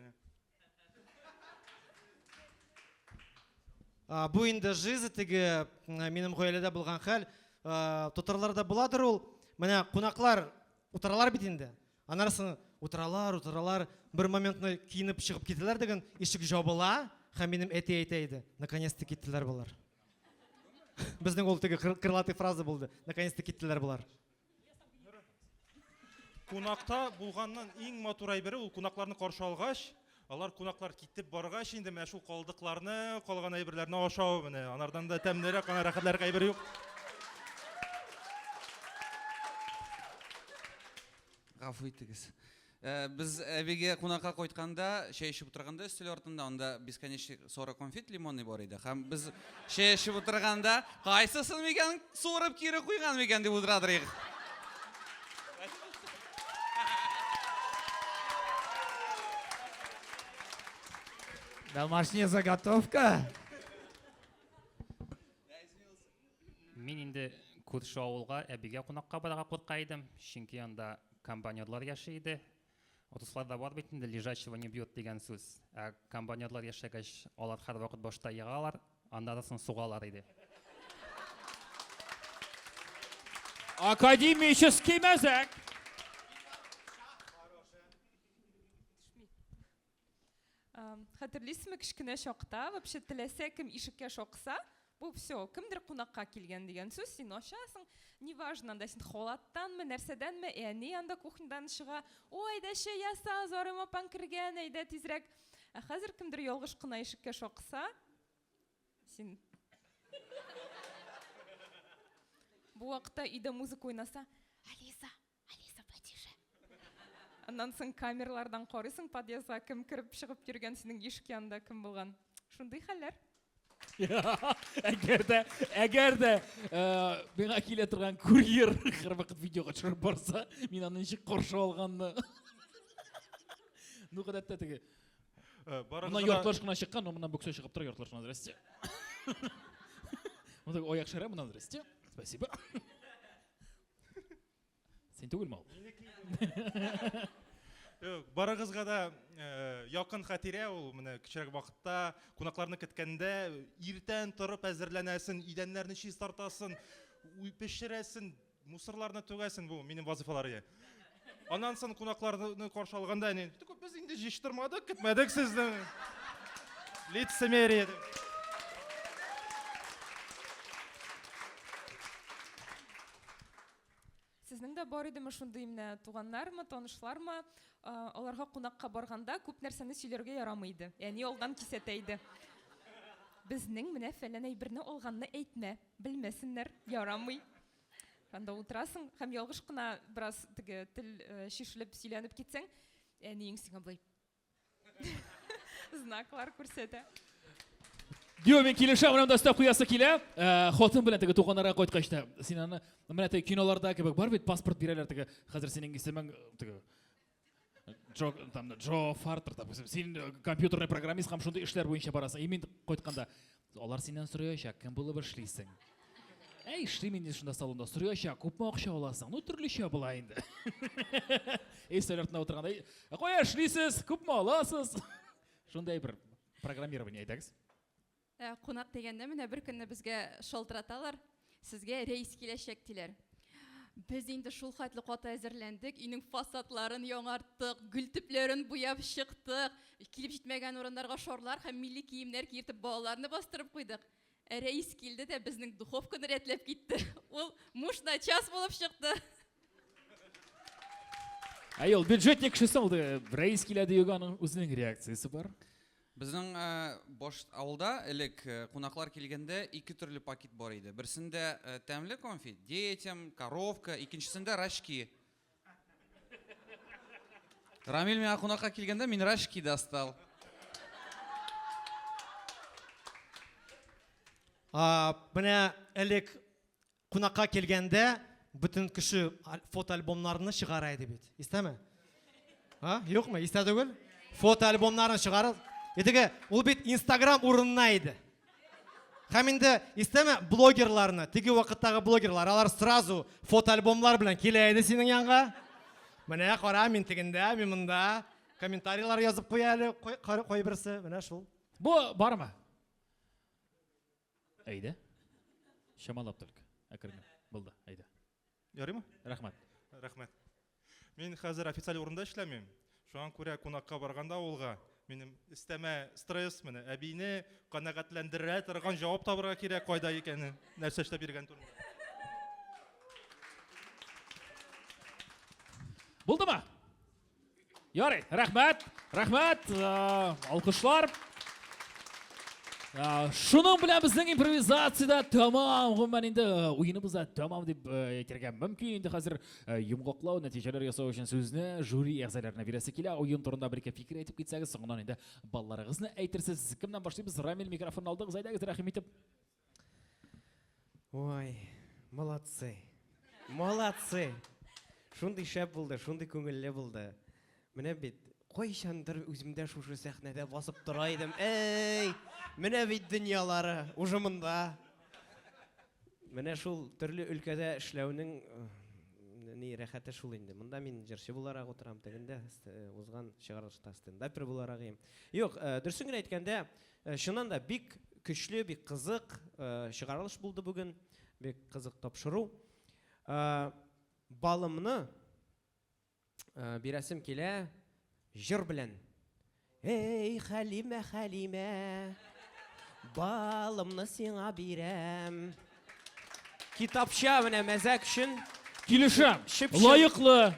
Бу инде жиза теге минем гаиләдә булган хәл. Татарларда буладыр ул. Менә кунаклар утыралар бит инде. Аннары соң утыралар, утыралар, бер моментны киенеп чыгып китәләр дигән, ишек жабыла, һәм минем әти әйтә иде, наконец-то киттеләр болар. Безнең ул теге крылатый фраза булды. Наконец-то киттеләр болар. Кунакта булганның иң матур әйбере ул кунакларны каршы алгач, алар кунаклар китеп баргач инде менә шул калдыкларны, калган әйберләрне ашау менә анардан да тәмлерәк, ана рәхәтлерәк әйбер юк. Гафу итегез. Э, без әбигә кунакка кайтканда, чәй эчеп утырганда өстәл артында анда бесконечный соры конфет лимонный бар иде. Һәм без чәй эчеп утырганда, кайсысын микән суырып кире куйган микән дип утырадыр идек. Домашняя заготовка. Мин инде күрше авылга әбигә кунакка барырга курка идем, чөнки анда комбайнерлар яши иде. Русларда бар бит инде лежачего не бьют дигән сүз. Ә комбайнерлар яшәгәч, алар һәрвакыт башта егалар, аннары соң сугалар иде. Академический мәзәк. Хәтерлисезме, кечкенә чакта вообще теләсә кем ишеккә шакыса, бу все, кемдер кунакка килгән дигән сүз, син ачасың, неважно, анда син халаттанмы, нәрсәдәнме, әни анда кухнядан чыга, ой, әйдә чәй яса, Зарым апаң кергән, әйдә тизрәк. Ә хәзер кемдер ялгыш кына ишеккә шакыса, син Бу вакытта өйдә музыка уйнаса, Алиса, Алиса, потише. Аннан соң камералардан карыйсың подъездга кем кереп чыгып йөргән, синең ишек янында кем булган. Шундый хәлләр. Әгәр дә, әгәр дә э, миңа килә торган курьер һәрвакыт видеога төшереп барса, мин аны ничек каршы алганны. Ну, гадәттә теге. Моннан яртылаш кына чыккан, но моннан бөксә чыгып тора яртылаш кына. Здрасте. Монда аяк шәрә, моннан здрасте. Спасибо. Син түгелме ул? Юк, барыгызга да э, якын хатирә ул менә кечерәк вакытта кунакларны көткәндә иртән торып әзерләнәсен, идәннәрне чистартасың, пешерәсен, мусорларны түгәсен, бу минем вазыйфалар иде. Аннан соң кунакларны каршы алганда әни, без инде җыештырмадык, көтмәдек сезне. Лицемерие. Сезнең дә бар идеме шундый менә туганнармы, танышлармы? Аларга кунакка барганда күп нәрсәне сөйләргә ярамый иде. Әни алдан кисәтә иде. Безнең менә фәлән әйберне алганны әйтмә, белмәсеннәр, ярамый. Анда утырасың һәм ялгыш кына бераз теге тел чишелеп сөйләнеп китсәң, әниең сиңа болай Знаклар күрсәтә. Дио, мин килешәм, менә монда өстәп куясы килә. Э, хатын белән теге туганнарга кайткач та, син аны менә теге киноларда кебек бар бит, паспорт бирәләр теге. Хәзер синең исемең э, теге Джо, там, Джо Фартер, допустим, син э, компьютерный программист һәм шундый эшләр буенча барасың. И мин кайтканда Алар синнән сораячак, кем булып эшлисең? Әй, эшлим инде шунда салонда. Сораячак, күпме акча аласың? Ну, төрлечә була инде. Эй, өстәл артында утырганда, ә кая эшлисез? Күпме аласыз? Шундай бер программирование әйдәгез. Ә, кунак дигәндә менә бер көнне безгә шалтыраталар, сезгә рейс киләчәк диләр. Без инде шул хәтле каты әзерләндек, өйнең фасадларын яңарттык, гөл төпләрен буяп чыктык, килеп җитмәгән урыннарга шарлар һәм милли киемнәр киертеп балаларны бастырып куйдык. Ә рәис килде дә безнең духовканы рәтләп китте. Ул муж на час булып чыкты. Әй, ул бюджетник кешесе ул, рәис килә диюгә аның үзенең реакциясе бар. Безнең баш авылда элек кунаклар килгәндә ике төрле пакет бар иде. Берсендә тәмле конфет, детям, коровка, икенчесендә рачки. Рамил миңа кунакка килгәндә мин рачки достал. Менә элек Кунакка килгәндә бөтен кеше фотоальбомнарны чыгара иде бит. Истәме? А? Юкмы? Истә түгел? Фотоальбомнарын чыгарып, Идеге, ул бит Инстаграм урынына иде. Һәм инде истәме блогерларны, теге вакыттагы блогерлар, алар сразу фотоальбомлар белән килә иде синең янга. Менә кара, мин тегендә, мин монда. Комментарийлар язып куя әле кайберсе, менә шул. Бу бармы? Әйдә. Чамалап только. Әкренләп. Булды, әйдә. Ярыймы? Рәхмәт. Рәхмәт. Мин хәзер официаль урында эшләмим. Шуңа күрә кунакка барганда авылга минем өстәмә стресс менә әбине канәгатьләндерә торган җавап табырга кирәк кайда икәнен, нәрсә эшләп йөргән турында. Булдымы? Ярый, рәхмәт, рәхмәт, алкышлар. Шуның белән безнең импровизация тәмам, гомумән инде уеныбыз да тәмам дип әйтергә мөмкин. Инде хәзер йомгаклау, нәтиҗәләр ясау өчен сүзне жюри әгъзаларына бирәсе килә. Уен турында бер-ике фикер әйтеп китсәгез, соңыннан инде балларыгызны әйтерсез. Кемнән башлыйбыз? Рамил микрофонны алдыгыз, әйдәгез, рәхим итеп. Ой, молодцы. Молодцы. Шундый шәп булды, шундый күңелле булды. Менә бит, кайчандыр үземдә шушы сәхнәдә басып тора идем. Эй, менә бит дөньялары, уже монда. Менә шул төрле өлкәдә эшләүнең э, ни рәхәте шул инде. Монда мин җырчы буларак утырам, тегендә э, узган чыгарылышта стендапер буларак идем. Юк, э, дөресен генә әйткәндә, Э, чыннан да бик көчле, бик кызык э, чыгарылыш булды бүген, бик кызык тапшыру. Э, балымны бирәсем килә җыр белән. Эй, Хәлимә, Хәлимә, балымны сиңа бирәм. Китапча менә мәзәк өчен. Килешәм. Лаеклы.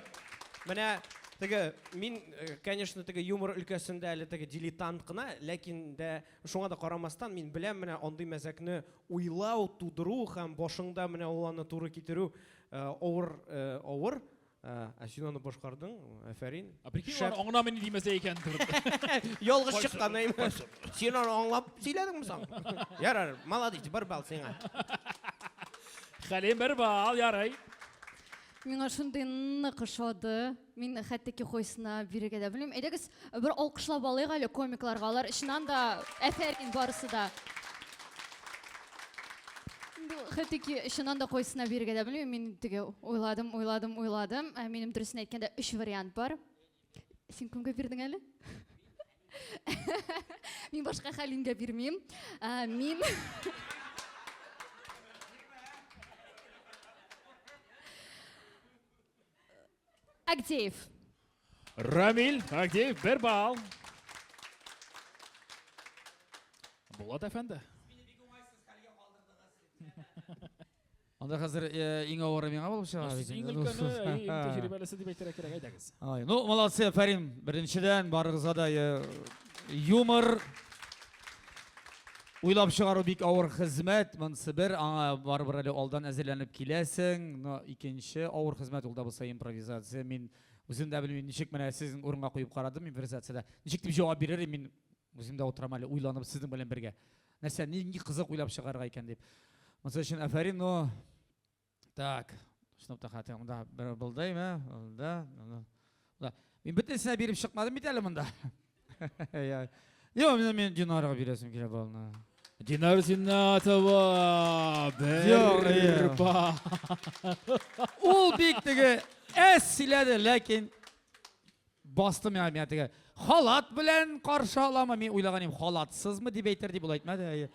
Менә теге мин, э, конечно, теге юмор өлкәсендә әле теге дилетант кына, ләкин дә шуңа да карамастан мин беләм менә андый мәзәкне уйлау, тудыру һәм башыңда менә ул аны туры китерү э, авыр, э, авыр. Ә син аны башкардың, афәрин. А прикинь, аны аңламый ни димәсә икән. Ялгыш чыккан, әйме? Син аны аңлап сөйләдеңме соң? Ярар, молодец, бер балл сиңа. Хәлим бер балл, ярый. Миңа шундый нык ошады. Мин хәтта ки кайсына бирергә дә белмим. Әйдәгез, бер алкышлап алыйк әле комикларга. Алар чыннан да әфәрин барысы да. Хәтта ки чыннан да кайсына бирергә дә белмим. Мин теге уйладым, уйладым, уйладым. Ә минем дөресен әйткәндә өч вариант бар. Син кемгә бирдең әле? Мин башка Хәлимгә бирмим. Ә, мин Агдеев. Рамиль Агдеев бер балл. Булат әфәнде. Анда хәзер иң авыры миңа булып чыга Сез бит иң инде, өлкәне, дус. иң тәҗрибәлесе дип әйтергә кирәк, әйдәгез. Ай, ну, молодцы, афәрин. Беренчедән, барыгызга да юмор уйлап чыгару бик авыр хезмәт. Монысы бер, аңа барыбер әле алдан әзерләнеп киләсең. Но икенче авыр хезмәт ул да булса импровизация. Мин үзем дә белмим, ничек менә сезнең урынга куеп карадым импровизациядә. Ничек дип җавап бирер идем, мин үзем дә утырам әле уйланып сезнең белән бергә. Нәрсә, нинди кызык уйлап чыгарырга икән дип. Монысы өчен афәрин, но так, чынлап та хәтта монда бер булды, монда, монда. Мин бөтенесенә биреп чыкмадым бит әле монда. Юк, мин Динарага бирәсем килә балны. Динара Зиннатова бер балл. Ул бик теге әз сөйләде, ләкин Басты миңа, миңа теге халат белән каршы аламы? Мин уйлаган идем, халатсызмы дип әйтер дип, ул әйтмәде. Әйе.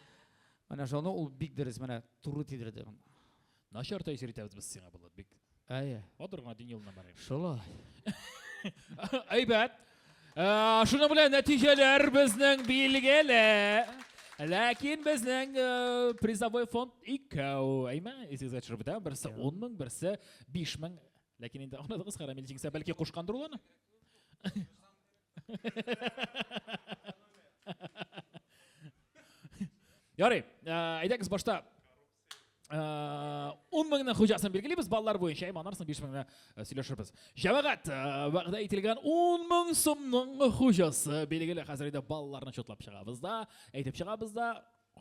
Менә шуны ул бик дөрес, менә туры тидерде. Начар тәэсир итәбез без сиңа, Булат, бик. Әйе. Батыр гына дин юлына барыйм. Шулай. Әйбәт. Э, шуның белән нәтиҗәләр безнең билгеле. Ләкин безнең э, призовой фонд икәү. Әйме, исегезгә төшереп үтәм. Берсе 10 мең, берсе 5 мең. Ләкин инде аңладыгыз, Рамил җиңсә, бәлки кушкандыр ул аны. Ярый, э, әйдәгез башта 10 э, меңнең хуҗасын билгелибез баллар буенча, әмма аннан соң 5 меңне э, сөйләшербез. Җәмәгать, вәгъдә ителгән 10 мең сумның хуҗасы билгеле. Хәзер инде балларны чутлап чыгабыз да, әйтеп чыгабыз да,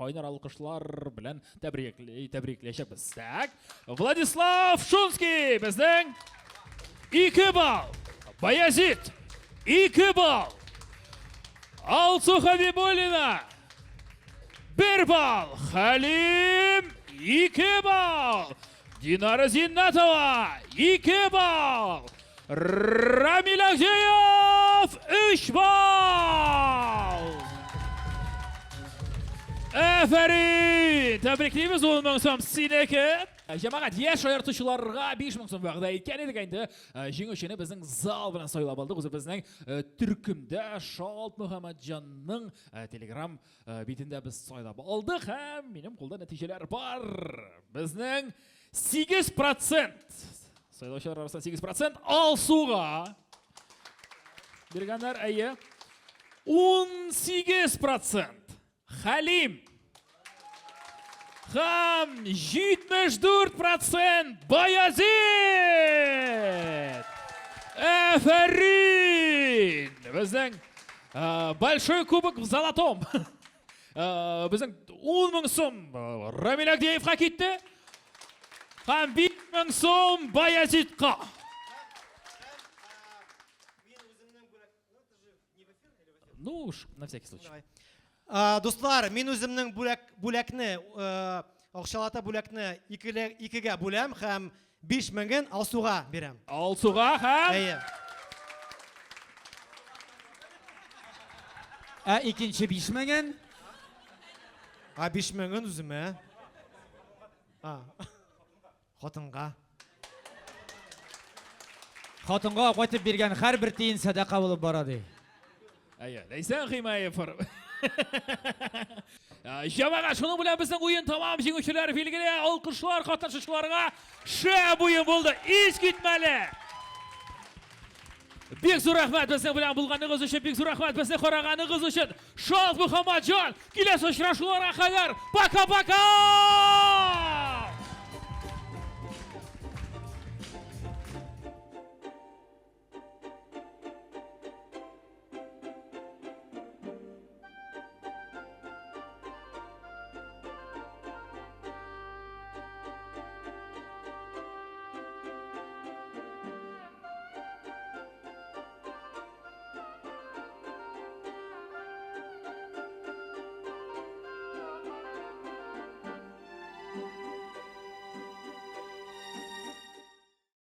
Кайнар алкышлар белән тәбрикләячәкбез. Так, Владислав Шунский безнең 2 балл. Баязит 2 балл. Алсу Хабибуллина 1 балл. Халим 2 балл. Динара Зиннатова 2 балл. Рамил Агдеев 3 балл. Әфәрин! Тәбриклибез ул мең сум синеке. Җәмәгать, яшь шаяртучыларга 5 мең сум вәгъдә иткән идек инде. Җиңүчене безнең зал белән сайлап алдык. Үзебезнең төркемдә Шалт Мөхәммәтҗанның Телеграм битендә без сайлап алдык һәм минем кулда нәтиҗәләр бар. Безнең 8% сайлаучылар арасында 8% Алсуга биргәннәр, әйе. 18% Хәлим һәм 74% Баязит! Әфәрин! Безнең Большой кубок в золотом. Безнең 10 мең сум Рамил Агдеевка китте. Һәм 5 мең сум Баязитка. Ну уж, на всякий случай. Дуслар, мин үземнең бүләк, бүләкне, акчалата бүләкне икегә бүләм һәм 5 меңен Алсуга бирәм. Алсуга һәм Әйе. Ә икенче 5 меңен? А 5 меңен үземә. А. Хатынга. Хатынга кайтып биргән һәрбер тиен сәдака булып бара ди. Әйе, Ләйсән Химаев. Җәмәгать, шуның белән безнең уен тамам. Җиңүчеләр билгеле. Алкышлар катнашучыларга. Шәп уен булды. Искитмәле. Бик зур рәхмәт безнең белән булганыгыз өчен, бик зур рәхмәт безне караганыгыз өчен. Шалт Мөхәммәтҗан, киләсе очрашуларга кадәр. Пока-пока!